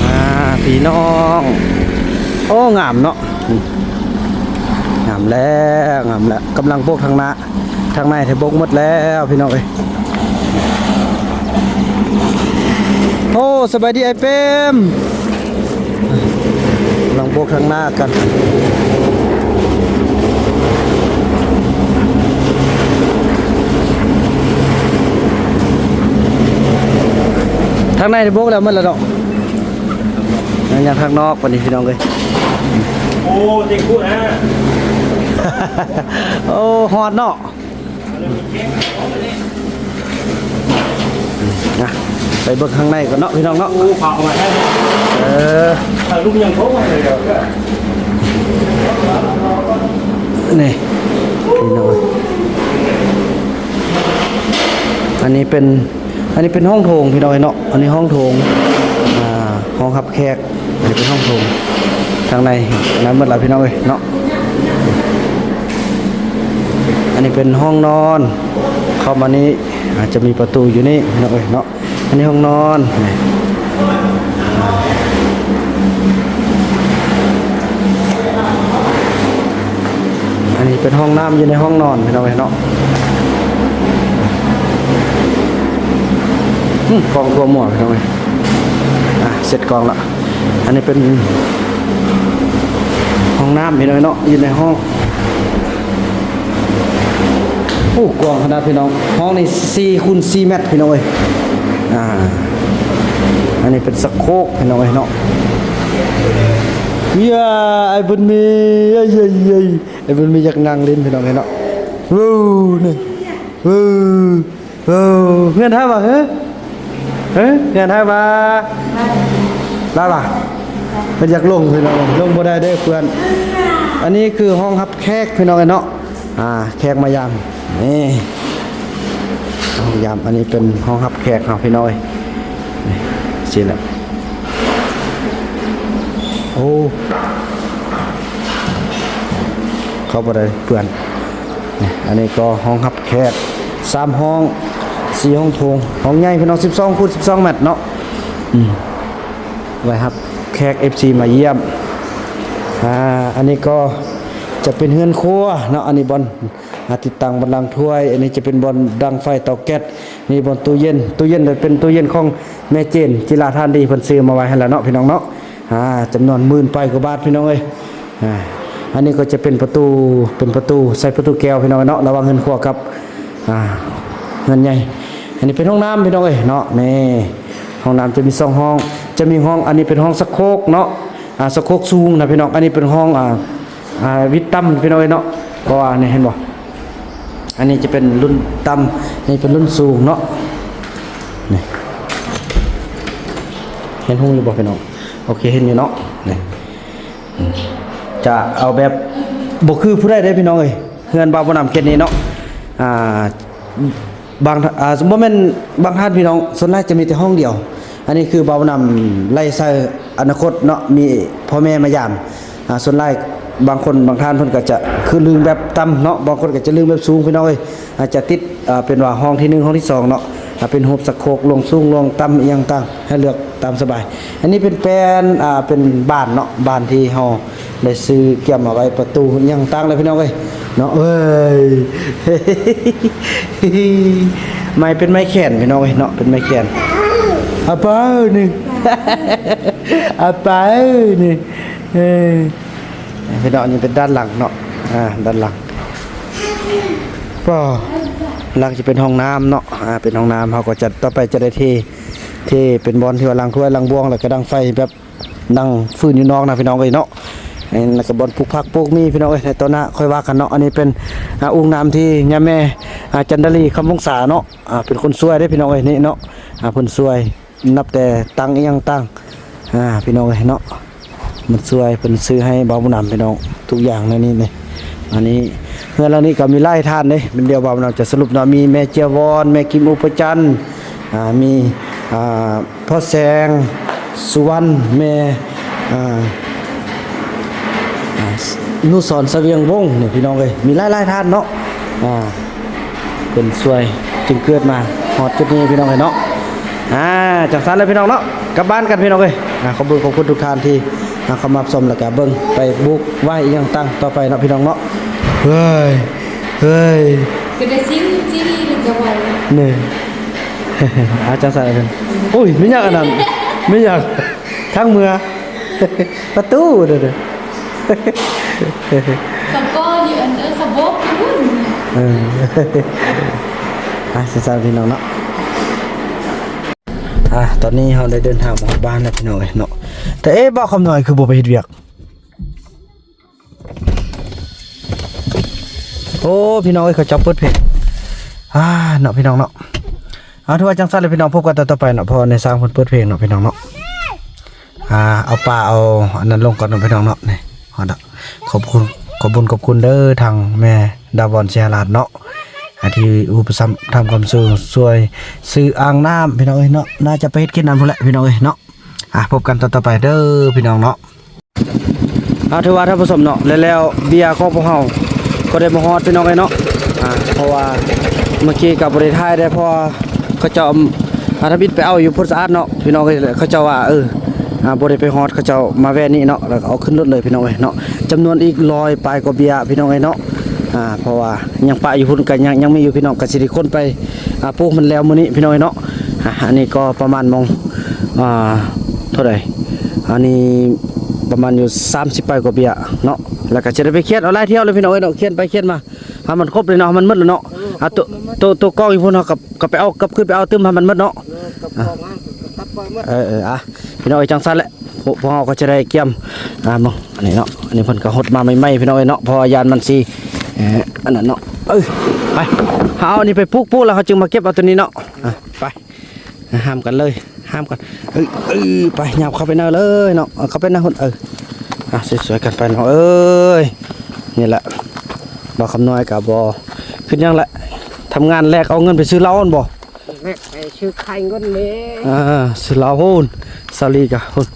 ອາ ພີ່ນ້ອງ ໂອ້ ງາມເນາະ ອືມ ງາມແລ້ວ ງາມແລ້ວ ກຳລັງໂບກທາງໜ້າ ທາງໃນໄດ້ໂບກໝົດແລ້ວພີ່ນ້ອງເອີຍ. ໂອ້ ສະບາຍດີອ້າຍເປມ. ກຳລັງໂບກທາງໜ້າກັນ ທາງໃນໂບກແລ້ວໝົດແລ້ວເນາະ ຍັງ ຍັງທາງນອກປານນີ້ພີ່ນ້ອງເອີຍ. ໂອ້ ເຕັກພຸ້ນນະ ໂອ້ ຮອດເນາະ. ນະ ໄປເບິ່ງຂ້າງໃນກ່ອນເນາະພີ່ນ້ອງເນາະ. ໂອ້ ພາເອົາມາໃຫ້ ເອີ ຖ່າຍຮູບຍັງບໍ່ໄດ້ເລີຍ. ນີ້ພີ່ນ້ອງ ອັນນີ້ເປັນ ອັນນີ້ເປັນຫ້ອງໂຖງພີ່ນ້ອງເນາະ ອັນນີ້ຫ້ອງໂຖງ ອ່າ ຫ້ອງຮັບແຂກ. ອັນນີ້ເປັນຫ້ອງໂຖງ ທາງໃນນັ້ນໝົດລະພີ່ນ້ອງເອີຍເນາະ. ອັນນີ້ເປັນຫ້ອງນອນ ເຂົ້າມານີ້ອາດຈະມີປະຕູຢູ່ນີ້ພີ່ນ້ອງເອີຍເນາະ. ອັນນີ້ຫ້ອງນອນ ອັນນີ້ເປັນຫ້ອງນ້ຳຢູ່ໃນຫ້ອງນອນພີ່ນ້ອງເອີຍເນາະ. ອືມ ກອງທົ່ວໝວກພີ່ນ້ອງເອີຍ. ອ່ະ ເຊັດກອງລະ. ອັນນີ້ເປັນຫ້ອງນ້ຳພີ່ນ້ອງເນາະ ຢູ່ໃນຫ້ອງ. ໂອ້ ກວ້າງຂະໜາດພີ່ນ້ອງ. ຫ້ອງນີ້ສີ່ຄູນສີ່ແມັດພີ່ນ້ອງເອີຍ. ອ່າ ອັນນີ້ເປັນຊັກໂຄກພີ່ນ້ອງເອີຍເນາະ. ເຢ້ຍ ໄອ້ບຸນມີ ເຢ້ ເຢ້ ເຢ້ ໄອ້ບຸນມີຢາກນັ່ງຫຼິ້ນພີ່ນ້ອງເອີຍເນາະ. ເວີ ນີ້ ເວີ. ເອີ ເຮືອນເຮົາຫວາ ເຮີ ເຮີ ເຮືອນເຮົາຫວາ. ລາວລະ ເພິ່ນຢາກລົງພີ່ນ້ອງ ລົງບໍ່ໄດ້ເດີເພື່ອນ. ອັນນີ້ຄືຫ້ອງຮັບແຂກພີ່ນ້ອງເອີຍເນາະ. ອ່າ ແຂກມາຢາມ ນີ້ ມາຢາມ. ອັນນີ້ເປັນຫ້ອງຮັບແຂກເຮົາພີ່ນ້ອງເອີຍ. ນີ້ ຊີ້ແຫຼະ. ໂອ້ ເຂົ້າບໍ່ໄດ້ເພື່ອນ. ນີ້ ອັນນີ້ກໍຫ້ອງຮັບແຂກ ສາມຫ້ອງ ສີ່ຫ້ອງໂຖງ ຫ້ອງໃຫຍ່ພີ່ນ້ອງ ສິບສອງຄູນສິບສອງແມັດເນາະ. ອືມ ໄວ້ຮັບແຂກເອັຟຊີມາຢ້ຽມ. ອ່າ ອັນນີ້ກໍຈະເປັນເຮືອນຄົວເນາະ. ອັນນີ້ບ່ອນ ອ່າ ຕິດຕັ້ງບ່ອນລ້າງຖ້ວຍ. ອັນນີ້ຈະເປັນບ່ອນດັງໄຟເຕົາແກັສ. ນີ້ບ່ອນຕູ້ເຢັນ ຕູ້ເຢັນເປັນຕູ້ເຢັນຂອງແມ່ເຈນ ຈິລາທານດີ ເພິ່ນຊື້ມາໄວ້ໃຫ້ແລ້ວເນາະ ພີ່ນ້ອງເນາະ. ອ່າ ຈຳນວນໝື່ນປາຍກວ່າບາດ ພີ່ນ້ອງເອີຍ. ອ່າ ອັນນີ້ກໍຈະເປັນປະຕູ ເປັນປະຕູ ໃສ່ປະຕູແກ້ວ ພີ່ນ້ອງເນາະ ລະຫວ່າງເຮືອນຄົວກັບ ອ່າ ເຮືອນໃຫຍ່. ອັນນີ້ເປັນຫ້ອງນ້ຳ ພີ່ນ້ອງເອີຍເນາະ. ນີ້ ຫ້ອງນ້ຳຈະມີສອງຫ້ອງ ຈະມີຫ້ອງ ອັນນີ້ເປັນຫ້ອງຊັກໂຄກເນາະ ອາ ຊັກໂຄກສູງນະພີ່ນ້ອງ. ອັນນີ້ເປັນຫ້ອງ ອາ ອາ ຫວິດຕ່ຳພີ່ນ້ອງເອີຍເນາະ. ເພາະວ່ານີ້ເຫັນບໍ່ ອັນນີ້ຈະເປັນລຸ້ນຕ່ຳ ນີ້ເປັນລຸ້ນສູງເນາະ. ນີ້ ເຫັນຮຸ່ງຢູ່ບໍ່ພີ່ນ້ອງ? ໂອເຄ ເຫັນຢູ່ເນາະ. ນີ້ ຈະເອົາແບບບໍ່ຄືຜູ້ໃດເດ້ພີ່ນ້ອງເອີຍ. ເຮືອນບ່າວບຸນນຳເຂດນີ້ເນາະ ອ່າ ບາງ ອ່າ ບໍ່ແມ່ນບາງທ່ານພີ່ນ້ອງ ສ່ວນຫຼາຍຈະມີແຕ່ຫ້ອງດຽວ. ອັນນີ້ຄືບ່າວບຸນນຳໄລ່ໃສ່ອະນາຄົດເນາະ ມີພໍ່ແມ່ມາຢາມ. ອ່າ ສ່ວນຫຼາຍບາງຄົນບາງທ່ານເພິ່ນກໍຈະຄືລຶ້ງແບບຕ່ຳເນາະ ບາງຄົນກໍຈະລຶ້ງແບບສູງພີ່ນ້ອງເອີຍ. ອາດຈະຕິດ ອ່າ ເປັນວ່າຫ້ອງທີໜຶ່ງ ຫ້ອງທີສອງເນາະ ອ່າ ເປັນຮູບຊັກໂຄກ ລວງສູງ ລວງຕ່ຳ ອີ່ຫຍັງຕ່າງ ໃຫ້ເລືອກຕາມສະບາຍ. ອັນນີ້ເປັນແປ້ນ ອ່າ ເປັນບານເນາະ ບານທີ່ເຮົາໄດ້ຊື້ກຽມມາໄວ້ປະຕູ ອີ່ຫຍັງຕ່າງເລີຍພີ່ນ້ອງເອີຍເນາະ. ເອີຍ ໄມ້ເປັນໄມ້ແຂນພີ່ນ້ອງເອີຍເນາະ ເປັນໄມ້ແຂນ. ອາປານີ້ ອາປານີ້ ເອີ ພີ່ນ້ອງ ອັນນີ້ເປັນດ້ານຫຼັງເນາະ ອ່າ ດ້ານຫຼັງ. ກໍຫຼັງຈະເປັນຫ້ອງນ້ຳເນາະ ອ່າ ເປັນຫ້ອງນ້ຳ ເຮົາກໍຈະ ຕໍ່ໄປຈະໄດ້ເທ ເທເປັນບ່ອນທີ່ວ່າລ້າງຖ້ວຍລ້າງບ່ວງ ແລ້ວກໍດັງໄຟແບບ ນັ່ງຟືນຢູ່ນອກນະພີ່ນ້ອງເອີຍເນາະ. ແລ້ວກໍບ່ອນປູກຜັກປູກໝີ່ພີ່ນ້ອງເອີຍ ໃນຕໍ່ໜ້າຄ່ອຍວ່າກັນເນາະ. ອັນນີ້ເປັນ ອ່າ ອຸ້ງນ້ຳທີ່ຍາແມ່ ອ່າ ຈັນດາລີ ຄຳວົງສາເນາະ ອ່າ ເປັນຄົນຊ່ວຍເດ້ພີ່ນ້ອງເອີຍ ນີ້ເນາະ ອ່າ ເພິ່ນຊ່ວຍນັບແຕ່ຕັ່ງອີ່ຫຍັງຕ່າງ ອ່າ ພີ່ນ້ອງເອີຍເນາະ ເພິ່ນຊ່ວຍ ເພິ່ນຊື້ໃຫ້ບ່າວບຸນນຳພີ່ນ້ອງ ທຸກຢ່າງໃນນີ້ນີ້. ອັນນີ້ເຮືອນຫຼັງນີ້ກໍມີຫຼາຍທ່ານເດ້ ເປັນດຽວບ່າວບຸນນຳຈະສະຫຼຸບເນາະ ມີແມ່ເຈຍວອນ ແມ່ກິມອຸປະຈັນ ອ່າ ມີ ອ່າ ພໍ່ແສງ ສຸວັນ ແມ່ ອ່າ ອ່າ ນຸສອນ ສະຫວຽງວົງ ນີ້ພີ່ນ້ອງເອີຍ ມີຫຼາຍໆທ່ານເນາະ ອ່າ ເພິ່ນຊ່ວຍຈຶ່ງເກີດມາຮອດຈຸດນີ້ພີ່ນ້ອງເອີຍເນາະ. ອ່າ ຈັ່ງຊັ້ນແຫຼະພີ່ນ້ອງເນາະ ກັບບ້ານກັນພີ່ນ້ອງເອີຍ. ອ່າ ຂອບຄຸນ ຂອບຄຸນທຸກທ່ານທີ່ ອ່າ ເຂົ້າມາຊົມ ແລ້ວກະເບິ່ງ ໄປບຸກໄຫວ້ອີ່ຫຍັງຕ່າງຕໍ່ໄປເນາະພີ່ນ້ອງເນາະ. ເຮີ້ຍ ເຮີ້ຍ ກໍໄດ້ຊິງ ຊິງ ມັນຈະເວົ້າ ນີ້ ອາ ຈັ່ງຊັ້ນເພິ່ນ ໂອ້ຍ ແມ່ນຫຍັງອັນນັ້ນ ແມ່ນຫຍັງ ທາງເມືອ ປະຕູເດີ ສະກໍຢູ່ອັນ ເອີ ສະບົກຢູ່ພຸ້ນ ເອີ ອ່ະ ຊັ້ນໆ ພີ່ນ້ອງເນາະ. ອ່ະ ຕອນນີ້ເຮົາໄດ້ເດີນທາງມາຮອດບ້ານແລ້ວພີ່ນ້ອງເອີຍເນາະ ແຕ່ເອະ ບ່າວຄຳນ້ອຍຄືບໍ່ໄປເຮັດວຽກ? ໂອ້ ພີ່ນ້ອງເອີຍ ເຂົາເຈົ້າເປີດເພງ ອ່າ ເນາະ ພີ່ນ້ອງເນາະ. ເອົາ ຖືວ່າຈັ່ງຊັ້ນແຫຼະພີ່ນ້ອງ ພົບກັນຕອນຕໍ່ໄປເນາະ ເພາະວ່າໃນຊ່າງເພິ່ນເປີດເພງເນາະ ພີ່ນ້ອງເນາະ. ອ່າ ເອົາປາເອົາອັນນັ້ນລົງກ່ອນເນາະ ພີ່ນ້ອງເນາະ. ນີ້ ຮອດລະ ຂອບຄຸນ ຂອບບຸນຂອບຄຸນເດີ ທາງແມ່ດາວອນ ເຊຍລາດເນາະ ອ່າ ທີ່ອຸປະຖຳ ທຳຄວາມຊ່ວຍ ຊ່ວຍຊື້ອ່າງນ້ຳ ພີ່ນ້ອງເອີຍເນາະ. ໜ້າຈະໄປເຮັດກິນນຳພຸ້ນແຫຼະ ພີ່ນ້ອງເອີຍເນາະ. ອ່າ ພົບກັນຕອນຕໍ່ໄປເດີ ພີ່ນ້ອງເນາະ. ອ່າ ຖືວ່າທ່ານຜູ້ຊົມເນາະ ແລ້ວ ແລ້ວເບຍຂອງພວກເຮົາກໍໄດ້ມາຮອດ ພີ່ນ້ອງເອີຍເນາະ. ອ່າ ເພາະວ່າເມື່ອກີ້ກໍບໍ່ໄດ້ຖ່າຍໄດ້ ເພາະວ່າເຂົາເຈົ້າ ອ່າ ທຳອິດໄປເອົາຢູ່ໂພນສະອາດເນາະ ພີ່ນ້ອງເອີຍ. ເຂົາເຈົ້າວ່າ ເອີ ອ່າ ບໍ່ໄດ້ໄປຮອດ ເຂົາເຈົ້າມາແວ່ນີ້ເນາະ ແລ້ວກໍເອົາຂຶ້ນລົດເລີຍ ພີ່ນ້ອງເອີຍເນາະ. ຈຳນວນອີກຮ້ອຍປາຍກວ່າເບຍ ພີ່ນ້ອງເອີຍເນາະ. ອ່າ ເພາະວ່າຍັງປະຢູ່ພຸ້ນ ກໍຍັງ ຍັງມີຢູ່ ພີ່ນ້ອງ ກໍຊິໄດ້ຂົນໄປ ອ່າ ປູກມັນແລ້ວມື້ນີ້ ພີ່ນ້ອງເອີຍເນາະ. ອ່າ ອັນນີ້ກໍປະມານມອງ ອ່າ ເທົ່າໃດ ອັນນີ້ປະມານຢູ່ສາມສິບປາຍກວ່າເບຍເນາະ. ແລ້ວກໍຈະໄດ້ໄປຂຽນເອົາຫຼາຍຖ້ຽວເລີຍ ພີ່ນ້ອງເອີຍເນາະ ຂຽນໄປຂຽນມາ ໃຫ້ມັນຄົບເລີຍເນາະ ໃຫ້ມັນໝົດເລີຍເນາະ. ອ່າ ໂຕ ໂຕ ໂຕກອງຢູ່ພຸ້ນ ເຮົາກໍ ກໍໄປເອົາ ກັບຄືນໄປເອົາຕື່ມໃຫ້ມັນໝົດເນາະ. ເອີ ກັບກອງມາ ກັບໄປໝົດ. ເອີ ເອີ ອ່ະ ພີ່ນ້ອງເອີຍ ຈັ່ງຊັ້ນແຫຼະ ພວກ ພວກເຮົາກໍຈະໄດ້ກຽມ ອ່າ ມາ ອັນນີ້ເນາະ ອັນນີ້ເພິ່ນກໍຫົດມາໃໝ່ໆ ພີ່ນ້ອງເອີຍເນາະ ເພາະວ່າຢ້ານມັນຊິ ເອີ ອັນນັ້ນເນາະ. ເອີ ໄປ ເຮົາເອົາອັນນີ້ໄປປູກ ປູກແລ້ວເຮົາຈຶ່ງມາເກັບເອົາຕົວນີ້ເນາະ. ອ່ະ ໄປ ຫ້າມກັນເລີຍ ຫ້າມກັນ. ເອີ ເອີ ໄປ ຫຍັບເຂົ້າໄປໃນເລີຍເນາະ ເຂົ້າໄປໃນພຸ້ນ. ເອີ ອ່ະ ຊ່ວຍໆກັນໄປນ້ອງເອີຍ. ນີ້ແຫຼະ ບ່າວຄຳນ້ອຍກໍບໍ່ຄິດຫຍັງແຫຼະ ທຳງານແລກເອົາເງິນໄປຊື້ເຫຼົ້າຫັ້ນບໍ່? ແລກໄປຊື້ໄຂ່ເງິນເດ້. ອ່າ ຊື້ເຫຼົ້າພຸ້ນ ສາລີກະພຸ້ນ.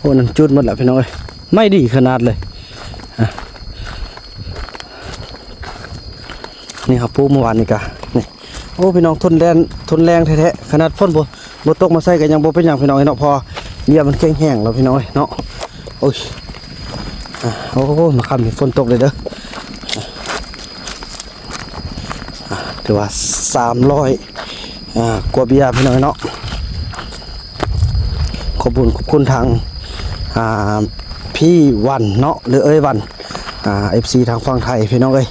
ໂອ້ ນັ້ນຈູດໝົດແລ້ວ ພີ່ນ້ອງເອີຍ ໄມ້ດີຂະໜາດເລີຍ. ອ່າ ນີ້ເຮົາປູກມື້ວານນີ້ກະ ນີ້ ໂອ້ ພີ່ນ້ອງ ທົນແດດ ທົນແລ້ງແທ້ໆ ຂະໜາດຝົນບໍ່ ບໍ່ຕົກມາໃສ່ກໍຍັງບໍ່ເປັນຫຍັງ ພີ່ນ້ອງເອີຍເນາະ ເພາະວ່າເບ້ຍມັນແຂງແຮງແລ້ວ ພີ່ນ້ອງເອີຍເນາະ. ໂອ້ຍ ອ່າ ໂອ້ ມາຄ່ຳນີ້ຝົນຕົກເລີຍເດີ. ອ່າ ຖືວ່າສາມຮ້ອຍ ອ່າ ກວ່າເບ້ຍ ພີ່ນ້ອງເນາະ. ຂອບຄຸນ ຂອບຄຸນທາງ ອ່າ ພີ່ວັນເນາະ ຫຼື ເອື້ອຍວັນ ອ່າ ເອັຟຊີທາງຝັ່ງໄທ ພີ່ນ້ອງເອີຍ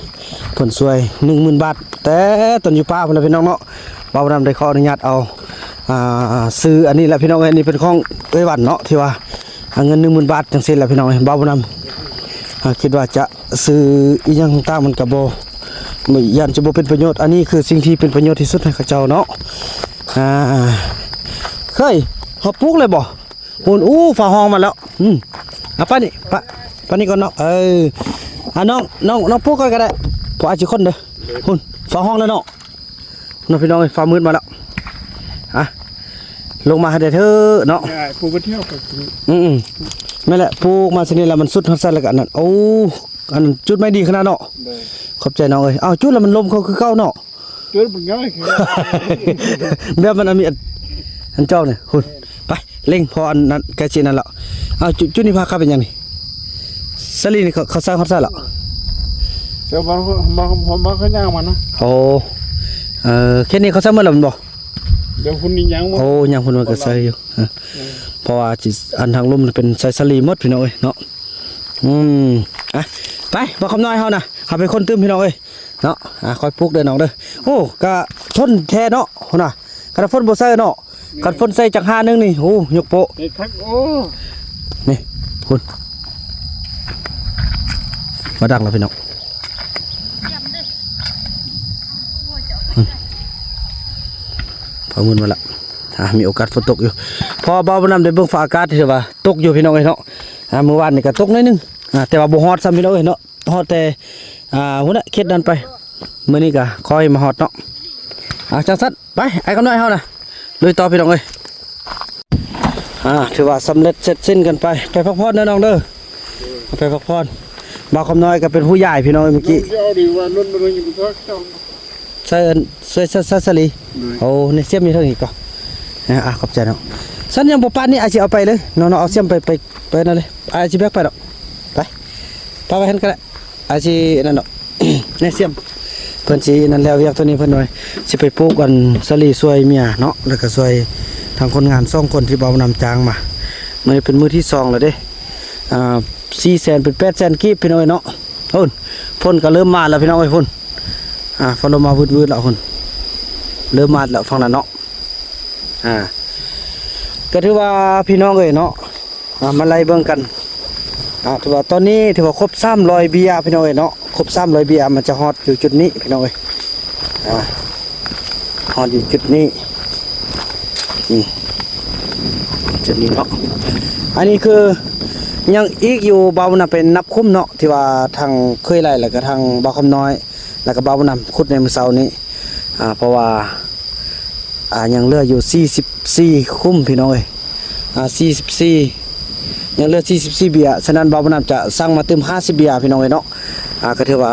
ເພິ່ນຊ່ວຍໜຶ່ງໝື່ນບາດ ແຕ່ຕອນຢູ່ປ່າພຸ້ນແຫຼະ ພີ່ນ້ອງເນາະ. ເວົ້ານຳ ໄດ້ຂໍອະນຸຍາດເອົາ ອ່າ ຊື້ອັນນີ້ແຫຼະພີ່ນ້ອງເອີຍ, ອັນນີ້ເປັນຂອງເອື້ອຍຫວັນເນາະ ທີ່ວ່າ ອ່າ ເງິນໜຶ່ງໝື່ນບາດຈັ່ງຊີ້ແຫຼະພີ່ນ້ອງເອີຍ. ບ່າວບຸນນຳ ອ່າ ຄິດວ່າຈະຊື້ອີ່ຫຍັງຕ່າງໆ ມັນກໍບໍ່ ຢ້ານຈະບໍ່ເປັນປະໂຫຍດ. ອັນນີ້ຄືສິ່ງທີ່ເປັນປະໂຫຍດທີ່ສຸດໃຫ້ເຂົາເຈົ້າເນາະ. ອ່າ ເຄີຍ ເຮົາປູກເລີຍບໍ່? ໂອ້ ໂອ້ ຟ້າຮ້ອງມາແລ້ວ. ອືມ ເອົາປານີ້ ປາ ປານີ້ກ່ອນເນາະ. ເອີ ອ່າ ນ້ອງ ນ້ອງ ນ້ອງປູກກ່ອນກໍໄດ້ ເພາະອາດຊິຄົນເດີ. ພຸ້ນ ຟ້າຮ້ອງແລ້ວເນາະ. ເນາະ ພີ່ນ້ອງເອີຍ ຟ້າມືດມາແລ້ວ. ອ່ະ ລົງມາໃຫ້ໄດ້ເທີເນາະ. ອືມ ແມ່ນແຫຼະ ປູກມາຊະນີ້ແລ້ວ ມັນສຸດຮອດໃສແລ້ວກໍອັນນັ້ນ. ໂອ້ ອັນນັ້ນຈຸດໄມ້ດີຂະໜາດເນາະ. ຂອບໃຈນ້ອງເອີຍ. ເອົ້າ ຈຸດແລ້ວມັນລົມເຂົ້າຄືເກົ່າເນາະ. ຈຸດມັນງ່າຍ ແບບມັນ ອັນມີ ອັນ ອັນຈອກນີ້ ພຸ້ນ ໄປ ເລັ່ງ ເພາະອັນນັ້ນໃກ້ຊິນັ້ນແລ້ວ. ເອົາ ຈຸ ຈຸດນີ້ພາກັບເປັນຫຍັງນີ້? ສາລີນີ້ເຂົາ ເຂົາໃສ່ຮອດໃສແລ້ວ? ເຈົ້າ ມາ ມາ ມາ ມາ ເຂົາຍ່າງມານະ. ໂອ້ ເອີ ເຂດນີ້ເຂົາໃສ່ໝົດແລ້ວແມ່ນບໍ່? ດຽວພຸ້ນນີ້ຍັງໝົດ. ໂອ້ ຍັງພຸ້ນມັນກໍໃສ່ຢູ່. ເອີ ເອີ ເພາະວ່າຊິ ອັນທາງລຸ່ມເປັນໃສ່ສາລີໝົດ ພີ່ນ້ອງເອີຍເນາະ. ອືມ ອ່ະ ໄປ ບ່າວຄຳນ້ອຍເຮົານະ ເຮົາໄປຄົ້ນຕື່ມ ພີ່ນ້ອງເອີຍເນາະ. ອ່າ ຄ່ອຍປູກເດີນ້ອງເດີ. ໂອ້ ກະທົນແທ້ເນາະ ພຸ້ນນະ ຄັນຝົນບໍ່ໃສ່ເນາະ. ແມ່ນ ຄັນຝົນໃສ່ຈັກຫາໜຶ່ງນີ້ ໂອ້ ຍົກໂປະ ເຮັດຄັກ. ໂອ້ ນີ້ ພຸ້ນ ມາດັງແລ້ວ ພີ່ນ້ອງ. ອືມ ຟ້າມືດມາແລ້ວ. ອ່າ ມີໂອກາດຝົນຕົກຢູ່ ເພາະວ່າບ່າວບຸນນຳໄດ້ເບິ່ງຟ້າອາກາດ ຖືວ່າຕົກຢູ່ ພີ່ນ້ອງເອີຍເນາະ. ອ່າ ມື້ວານນີ້ກໍຕົກໜ້ອຍໜຶ່ງ ອ່າ ແຕ່ວ່າບໍ່ຮອດຊ້ຳ ພີ່ນ້ອງເອີຍເນາະ. ຮອດແຕ່ ອ່າ ພຸ້ນນະ ເຂດນັ້ນໄປ. ມື້ນີ້ກໍຄ່ອຍມາຮອດເນາະ. ອ່າ ຈັ່ງຊັ້ນ ໄປ ອ້າຍຄຳນ້ອຍເຮົານະ ລຸຍຕໍ່ ພີ່ນ້ອງເອີຍ. ອ່າ ຖືວ່າສຳເລັດເສັດສິ້ນກັນໄປ. ໄປພັກຜ່ອນເດີນ້ອງເດີ ໄປພັກຜ່ອນ. ບ່າວຄຳນ້ອຍກໍເປັນຜູ້ໃຫຍ່ ພີ່ນ້ອງເອີຍ ເມື່ອກີ້ ເອົາດີວ່າ ນນ ນນ ຢູ່ ໃສ່ອັນ ໃສ່ ໃສ່ສາລີ. ໂອ້ ນີ້ສຽບຢູ່ເທິງອີກກໍ ອ່າ ຂອບໃຈເນາະ. ຊັ້ນຍັງບໍ່ປານນີ້ ອ້າຍຊິເອົາໄປເລີຍເນາະ ເນາະ ເອົາສຽບໄປ ໄປ ໄປນັ້ນເລີຍ. ອ້າຍຊິແບກໄປດອກ ໄປ ປະໄວ້ຫັ້ນກໍໄດ້ ອ້າຍຊິນັ້ນດອກ. ແນ່ ສຽບ ເພິ່ນຊິນັ້ນແລ້ວວຽກຕົວນີ້ ເພິ່ນວ່າຊິໄປປູກອັນສາລີຊ່ວຍເມຍເນາະ ແລ້ວກໍຊ່ວຍທາງຄົນງານສອງຄົນທີ່ບ່າວນຳຈ້າງມາ. ມື້ນີ້ເປັນມື້ທີສອງແລ້ວເດ້. ອ່າ ສີ່ແສນ ເປັນແປດແສນກີບ ພີ່ນ້ອງເອີຍເນາະ. ໂອ້ ຝົນກໍເລີ່ມມາແລ້ວ ພີ່ນ້ອງເອີຍ ພຸ້ນ. ອ່າ ຝົນເລີ່ມມາວືດໆແລ້ວພຸ້ນ ເລີ່ມມາແລ້ວຝັ່ງນັ້ນເນາະ. ອ່າ ກໍຖືວ່າ ພີ່ນ້ອງເອີຍເນາະ ອ່າ ມາໄລ່ເບິ່ງກັນ. ອ່າ ຖືວ່າຕອນນີ້ຖືວ່າຄົບສາມຮ້ອຍເບ້ຍ ພີ່ນ້ອງເອີຍເນາະ. ຄົບສາມຮ້ອຍເບ້ຍ ມັນຈະຮອດຢູ່ຈຸດນີ້ ພີ່ນ້ອງເອີຍ. ອ່າ ຮອດຢູ່ຈຸດນີ້ ອືມ ຈຸດນີ້ເນາະ. ອັນນີ້ຄືຍັງອີກຢູ່ ບ່າວນຳໄປນັບຄຸ້ມເນາະ ທີ່ວ່າທາງເຄີຍໄລ່ ແລ້ວກໍທາງບ່າວຄຳນ້ອຍ ແລ້ວກໍບ່າວນຳຂຸດໃນມື້ເຊົ້ານີ້. ອ່າ ເພາະວ່າ ອ່າ ຍັງເຫຼືອຢູ່ສີ່ສິບສີ່ຄຸ້ມ ພີ່ນ້ອງເອີຍ. ອ່າ ສີ່ສິບສີ່ ຍັງເຫຼືອສີ່ສິບສີ່ເບ້ຍ. ສະນັ້ນ ບ່າວບຸນນຳຈະສັ່ງມາຕື່ມຫ້າສິບເບ້ຍ ພີ່ນ້ອງເອີຍເນາະ. ອ່າ ກໍຖືວ່າ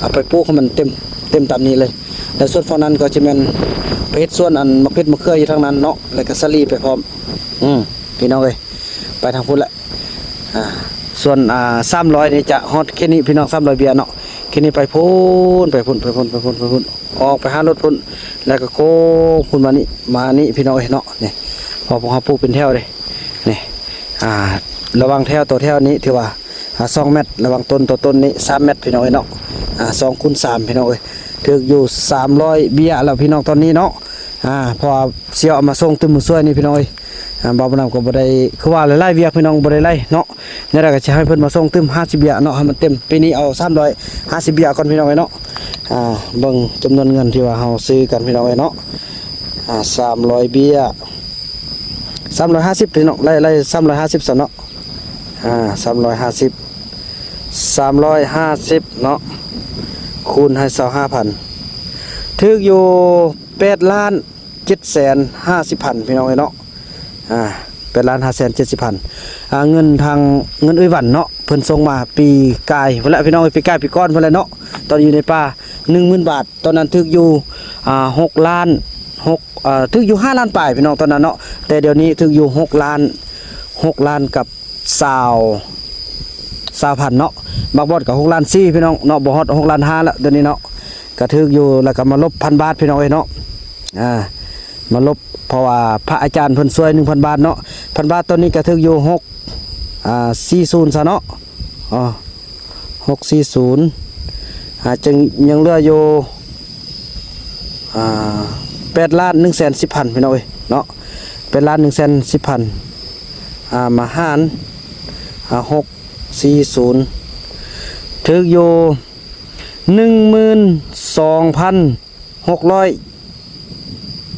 ເອົາໄປປູກໃຫ້ມັນເຕັມ ເຕັມຕາມນີ້ເລີຍ. ແລ້ວສ່ວນຝັ່ງນັ້ນກໍຈະແມ່ນໄປເຮັດສວນອັນໝາກເຜັດໝາກເຂືອຢູ່ທາງນັ້ນເນາະ ແລ້ວກໍສາລີໄປພ້ອມ. ອືມ ພີ່ນ້ອງເອີຍ ໄປທາງພຸ້ນແຫຼະ. ອ່າ ສ່ວນ ອ່າ ສາມຮ້ອຍນີ້ຈະຮອດແຄ່ນີ້ ພີ່ນ້ອງ ສາມຮ້ອຍເບ້ຍເນາະ. ແຄ່ນີ້ໄປພຸ້ນ ໄປພຸ້ນ ໄປພຸ້ນ ໄປພຸ້ນ ໄປພຸ້ນ ອອກໄປຫາລົດພຸ້ນ ແລ້ວກໍໂຄ້ງພຸ້ນມານີ້ ມານີ້ ພີ່ນ້ອງເອີຍເນາະ. ນີ້ ເພາະພວກເຮົາປູກເປັນແຖວເດ້ ນີ້ ອ່າ ລະຫວ່າງແຖວຕໍ່ແຖວນີ້ຖືວ່າ ອ່າ ສອງແມັດ ລະຫວ່າງຕົ້ນຕໍ່ຕົ້ນນີ້ສາມແມັດ ພີ່ນ້ອງເອີຍເນາະ. ອ່າ ສອງຄູນສາມ ພີ່ນ້ອງເອີຍ ຖືກຢູ່ສາມຮ້ອຍເບ້ຍແລ້ວ ພີ່ນ້ອງ ຕອນນີ້ເນາະ. ອ່າ ເພາະວ່າຊິເອົາມາສົ່ງຕື່ມມື້ຊ່ວຍນີ້ ພີ່ນ້ອງເອີຍ. ອ່າ ບ່າວບຸນນຳກໍບໍ່ໄດ້ ຄືວ່າຫຼາຍໆວຽກ ພີ່ນ້ອງ ບໍ່ໄດ້ໄລ່ເນາະ. ແນວໃດກໍຊິໃຫ້ເພິ່ນມາສົ່ງຕື່ມຫ້າສິບເບ້ຍເນາະ ໃຫ້ມັນເຕັມ. ປີນີ້ເອົາສາມຮ້ອຍຫ້າສິບເບ້ຍກ່ອນ ພີ່ນ້ອງເອີຍເນາະ. ອ່າ ເບິ່ງຈຳນວນເງິນທີ່ວ່າເຮົາຊື້ກັນ ພີ່ນ້ອງເອີຍເນາະ. ອ່າ ສາມຮ້ອຍເບ້ຍ ສາມຮ້ອຍຫ້າສິບ ພີ່ນ້ອງ ໄລ່ ໄລ່ສາມຮ້ອຍຫ້າສິບຊະເນາະ. ອ່າ ສາມຮ້ອຍຫ້າສິບ ສາມຮ້ອຍຫ້າສິບເນາະ ຄູນໃຫ້ຊາວຫ້າພັນ ຖືກຢູ່ແປດລ້ານ ເຈັດແສນຫ້າສິບພັນ ພີ່ນ້ອງເອີຍເນາະ. ອ່າ ແປດລ້ານຫ້າແສນເຈັດສິບພັນ. ອ່າ ເງິນທາງ ເງິນເອື້ອຍຫວັນເນາະ ເພິ່ນສົ່ງມາປີກາຍພຸ້ນແຫຼະ ພີ່ນ້ອງເອີຍ ປີກາຍປີກ່ອນພຸ້ນແຫຼະເນາະ. ຕອນຢູ່ໃນປ່າ ໜຶ່ງໝື່ນບາດ ຕອນນັ້ນຖືກຢູ່ ອ່າ ຫົກລ້ານ ຫົກ ເອີ ຖືກຢູ່ຫ້າລ້ານປາຍ ພີ່ນ້ອງ ຕອນນັ້ນເນາະ. ແຕ່ດຽວນີ້ຖືກຢູ່ຫົກລ້ານ ຫົກລ້ານກັບ ຊາວ ຊາວພັນເນາະ. ບາງບ່ອນກໍຫົກລ້ານສີ່ ພີ່ນ້ອງເນາະ ບໍ່ຮອດຫົກລ້ານຫ້າລະ ດຽວນີ້ເນາະ. ກໍຖືກຢູ່ ແລ້ວກໍມາລົບພັນບາດ ພີ່ນ້ອງເອີຍເນາະ. ອ່າ ມາລົບ ເພາະວ່າພະອາຈານເພິ່ນຊ່ວຍໜຶ່ງພັນບາດເນາະ. ພັນບາດຕອນນີ້ກໍຖືກຢູ່ຫົກ ອ່າ ສີ່ສູນຊະເນາະ. ອໍ ຫົກສີ່ສູນ ອ່າ ຈຶ່ງຍັງເຫຼືອຢູ່ ອ່າ ແປດລ້ານໜຶ່ງແສນສິບພັນ ພີ່ນ້ອງເອີຍ. ເນາະ ແປດລ້ານໜຶ່ງແສນສິບພັນ ອ່າ ມາຫານ ອ່າ ຫົກສີ່ສູນ ຖືກຢູ່ໜຶ່ງໝື່ນສອງພັນຫົກຮ້ອຍ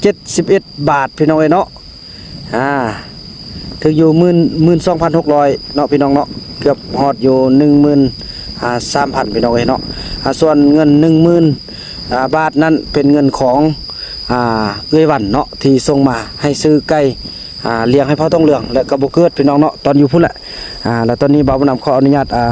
ເຈັດສິບເອັດບາດ ພີ່ນ້ອງເອີຍເນາະ. ອ່າ ຖືກຢູ່ໝື່ນ ໝື່ນສອງພັນຫົກຮ້ອຍເນາະ ພີ່ນ້ອງເນາະ ເກືອບຮອດຢູ່ໜຶ່ງໝື່ນ ອ່າ ສາມພັນ ພີ່ນ້ອງເອີຍເນາະ. ອ່າ ສ່ວນເງິນໜຶ່ງໝື່ນ ອ່າ ບາດນັ້ນເປັນເງິນຂອງ ອ່າ ເອື້ອຍວັນເນາະ ທີ່ສົ່ງມາໃຫ້ຊື້ໄກ່ ອ່າ ລ້ຽງໃຫ້ເຜົ່າທອງເຫຼືອງ ແລະກໍບໍ່ເກີດ ພີ່ນ້ອງເນາະ ຕອນຢູ່ພຸ້ນແຫຼະ. ອ່າ ແລ້ວຕອນນີ້ບ່າວບຸນນຳຂໍອະນຸຍາດ ອ່າ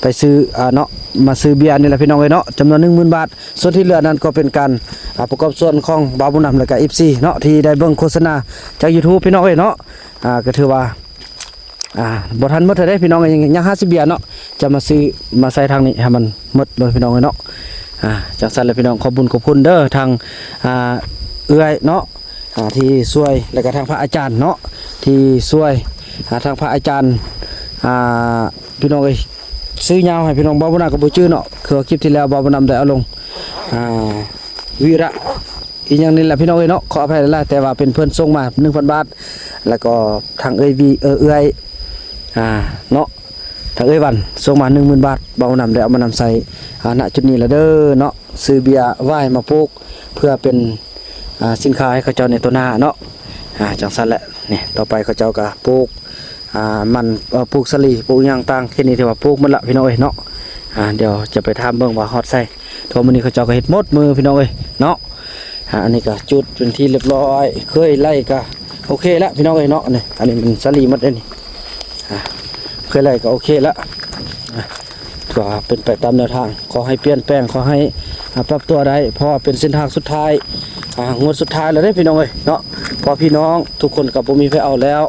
ໄປຊື້ ອ່າ ເນາະ ມາຊື້ເບຍນີ້ແຫຼະ ພີ່ນ້ອງເອີຍເນາະ ຈຳນວນໜຶ່ງໝື່ນບາດ. ສ່ວນທີ່ເຫຼືອນັ້ນກໍເປັນການ ອ່າ ປະກອບສ່ວນຂອງບ່າວບຸນນຳ ແລະກະ ເອັຟຊີ ເນາະ ທີ່ໄດ້ເບິ່ງໂຄສະນາຈາກ YouTube ພີ່ນ້ອງເອີຍເນາະ. ອ່າ ກໍຖືວ່າ ອ່າ ບໍ່ທັນໝົດເທື່ອເດ້ ພີ່ນ້ອງເອີຍ ຍັງ ຍັງຫ້າສິບເບຍເນາະ ຈະມາຊື້ມາໃສ່ທາງນີ້ໃຫ້ມັນໝົດເລີຍ ພີ່ນ້ອງເອີຍເນາະ. ອ່າ ຈັ່ງຊັ້ນແຫຼະ ພີ່ນ້ອງ ຂອບບຸນຂອບຄຸນເດີ ທາງ ອ່າ ເອື້ອຍເນາະ ອ່າ ທີ່ຊ່ວຍ ແລ້ວກໍທາງພະອາຈານເນາະ ທີ່ຊ່ວຍ ອ່າ ທາງພະອາຈານ ອ່າ ພີ່ນ້ອງເອີຍ ຊື່ຍາວໃຫ້ ພີ່ນ້ອງ ບ່າວບຸນນຳກໍບໍ່ຈື່ເນາະ ຄືວ່າຄລິບທີ່ແລ້ວບ່າວບຸນນຳໄດ້ເອົາລົງ ອ່າ ວິລະ ອີ່ຫຍັງນີ້ແຫຼະ ພີ່ນ້ອງເອີຍເນາະ ຂໍອະໄພຫຼາຍໆ ແຕ່ວ່າເປັນເພິ່ນສົ່ງມາໜຶ່ງພັນບາດ ແລ້ວກໍທາງເອື້ອຍວີ ເອີ ເອື້ອຍ ອ່າ ເນາະ ທາງເອື້ອຍວັນສົ່ງມາໜຶ່ງໝື່ນບາດ ບ່າວບຸນນຳໄດ້ເອົາມານຳໃຊ້ ອ່າ ນະຈຸດນີ້ລະເດີເນາະ ຊື້ເບຍຫວາຍມາປູກ ເພື່ອເປັນ ອ່າ ສິນຄ້າໃຫ້ເຂົາເຈົ້າໃນຕໍ່ໜ້າເນາະ. ອ່າ ຈັ່ງຊັ້ນແຫຼະ ນີ້ ຕໍ່ໄປເຂົາເຈົ້າກໍປູກ ອ່າ ມັນ ເອີ ປູກສາລີ ປູກຫຍັງຕ່າງເຂດນີ້ ຖືວ່າປູກໝົດລະ ພີ່ນ້ອງເອີຍເນາະ. ອ່າ ດຽວຈະໄປຖາມເບິ່ງວ່າຮອດໃສ ເພາະມື້ນີ້ເຂົາເຈົ້າກໍເຮັດໝົດມື້ ພີ່ນ້ອງເອີຍເນາະ. ອ່າ ອັນນີ້ກໍຈຸດເປັນທີ່ລຽບຮ້ອຍ ເຄີຍໄລ່ກໍໂອເຄລະ ພີ່ນ້ອງເອີຍເນາະ. ນີ້ ອັນນີ້ມັນສາລີໝົດເດ້ນີ້ ອ່າ ເຄີຍໄລ່ກໍໂອເຄລະ ອ່າ ກໍເປັນໄປຕາມແນວທາງ ຂໍໃຫ້ປ່ຽນແປງ ຂໍໃຫ້ ອ່າ ປັບຕົວໄດ້ ເພາະວ່າເປັນເສັ້ນທາງສຸດທ້າຍ ອ່າ ງວດສຸດທ້າຍແລ້ວເດ້ ພີ່ນ້ອງເອີຍເນາະ. ເພາະພີ່ນ້ອງທຸກຄົນກໍບໍ່ມີໃຜເອົາແລ້ວ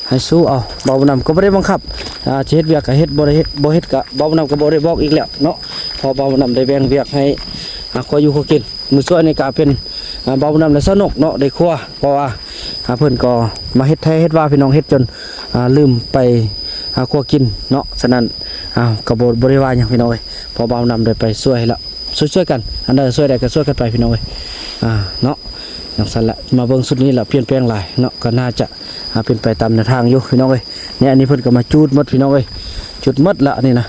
ໃຫ້ສູ້ເອົາ ບ່າວບຸນນຳກໍບໍ່ໄດ້ບັງຄັບ ອ່າ ຈະເຮັດວຽກກໍເຮັດ ບໍ່ໄດ້ເຮັດ ບໍ່ເຮັດກໍ ບ່າວບຸນນຳກໍບໍ່ໄດ້ບອກອີກແລ້ວເນາະ ເພາະບ່າວບຸນນຳໄດ້ແບ່ງວຽກໃຫ້ ອ່າ ຄົວຢູ່ຄົວກິນ. ມື້ຊ່ວຍນີ້ກະເປັນ ອ່າ ບ່າວບຸນນຳ ແລະ ສາວນົກເນາະ ໄດ້ຄົວ ເພາະວ່າ ອ່າ ເພິ່ນກໍມາເຮັດໄຮ່ເຮັດວາ ພີ່ນ້ອງ ເຮັດຈົນ ອ່າ ລືມໄປ ອ່າ ຄົວກິນເນາະ. ສະນັ້ນ ອ່າ ກໍບໍ່ ບໍ່ໄດ້ວ່າຫຍັງ ພີ່ນ້ອງເອີຍ ເພາະບ່າວບຸນນຳໄດ້ໄປຊ່ວຍແລ້ວ ຊ່ວຍໆກັນ ອັນໃດຊ່ວຍໄດ້ກໍຊ່ວຍກັນໄປ ພີ່ນ້ອງເອີຍ ອ່າ ເນາະ. ຈັ່ງຊັ້ນແຫຼະ ມາເບິ່ງຊຸດນີ້ລະ ປ່ຽນແປງຫຼາຍເນາະ ກໍໜ້າຈະ ອ່າ ເປັນໄປຕາມແນວທາງຢູ່ ພີ່ນ້ອງເອີຍ. ນີ້ ອັນນີ້ເພິ່ນກໍມາຈູດໝົດ ພີ່ນ້ອງເອີຍ ຈູດໝົດລະ ອັນນີ້ນະ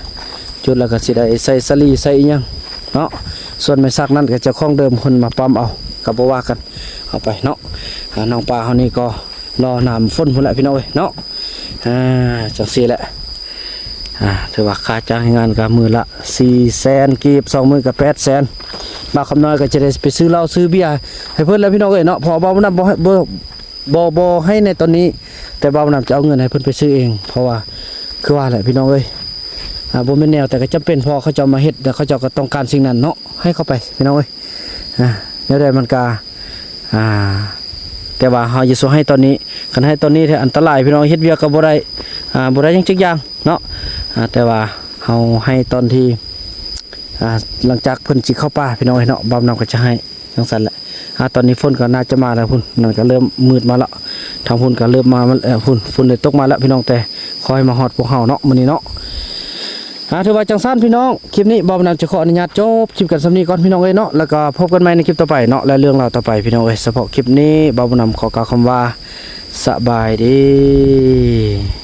ຈູດແລ້ວກໍຊິໄດ້ໃສ່ສາລີໃສ່ອີ່ຫຍັງເນາະ. ສ່ວນໄມ້ສັກນັ້ນກໍເຈົ້າຂອງເດີມເພິ່ນມາປ້ຳເອົາ ກໍບໍ່ວ່າກັນ ເອົາໄປເນາະ. ອ່າ ນ້ອງປາເຮົານີ້ກໍລໍນ້ຳຝົນພຸ້ນແຫຼະ ພີ່ນ້ອງເອີຍເນາະ. ອ່າ ຈັ່ງຊີ້ແຫຼະ ອ່າ ຖືວ່າຄ່າຈ້າງແຮງງານກໍມື້ລະສີ່ແສນກີບ ສອງມື້ກໍແປດແສນ. ບ່າວຄຳນ້ອຍກໍຈະໄດ້ໄປຊື້ເຫຼົ້າຊື້ເບຍໃຫ້ເພິ່ນແລ້ວ ພີ່ນ້ອງເອີຍເນາະ ເພາະວ່າບໍ່ນຳ ບໍ່ໃຫ້ ບໍ່ ບໍ່ ບໍ່ໃຫ້ໃນຕອນນີ້ ແຕ່ບ່າວນຳຈະເອົາເງິນໃຫ້ເພິ່ນໄປຊື້ເອງ ເພາະວ່າຄືວ່າແຫຼະ ພີ່ນ້ອງເອີຍ ອ່າ ບໍ່ແມ່ນແນວ ແຕ່ກໍຈຳເປັນ ເພາະເຂົາເຈົ້າມາເຮັດ ແລ້ວເຂົາເຈົ້າກໍຕ້ອງການສິ່ງນັ້ນເນາະ ໃຫ້ເຂົາໄປ ພີ່ນ້ອງເອີຍ. ອ່າ ແນວໃດມັນກະ ອ່າ ແຕ່ວ່າເຮົາຢ່າສູ່ໃຫ້ຕອນນີ້ ຄັນໃຫ້ຕອນນີ້ແທ້ອັນຕະລາຍ ພີ່ນ້ອງ ເຮັດວຽກກໍບໍ່ໄດ້ ອ່າ ບໍ່ໄດ້ຫຍັງຈັກຢ່າງເນາະ. ອ່າ ແຕ່ວ່າເຮົາໃຫ້ຕອນທີ່ ອ່າ ຫຼັງຈາກເພິ່ນຊິເຂົ້າປ່າ ພີ່ນ້ອງເອີຍເນາະ ບ່າວນຳກໍຈະໃຫ້ ຈັ່ງຊັ້ນແຫຼະ. ອ່າ ຕອນນີ້ຝົນກໍໜ້າຈະມາແລ້ວພຸ້ນ ນັ້ນກໍເລີ່ມມືດມາແລ້ວ ທາງພຸ້ນກໍເລີ່ມມາ ເອີ ພຸ້ນ ຝົນໄດ້ຕົກມາແລ້ວ ພີ່ນ້ອງ ແຕ່ຂໍໃຫ້ມາຮອດພວກເຮົາເນາະ ມື້ນີ້ເນາະ. ອ່າ ຖືວ່າຈັ່ງຊັ້ນ ພີ່ນ້ອງ ຄລິບນີ້ບ່າວນຳຈະຂໍອະນຸຍາດຈົບຄລິບກັນສ່ຳນີ້ກ່ອນ ພີ່ນ້ອງເອີຍເນາະ ແລ້ວກໍພົບກັນໃໝ່ໃນຄລິບຕໍ່ໄປເນາະ ແລະ ເລື່ອງລາວຕໍ່ໄປ ພີ່ນ້ອງເອີຍ. ສະເພາະຄລິບນີ້ບ່າວນຳຂໍກ່າວຄຳວ່າ ສະບາຍດີ.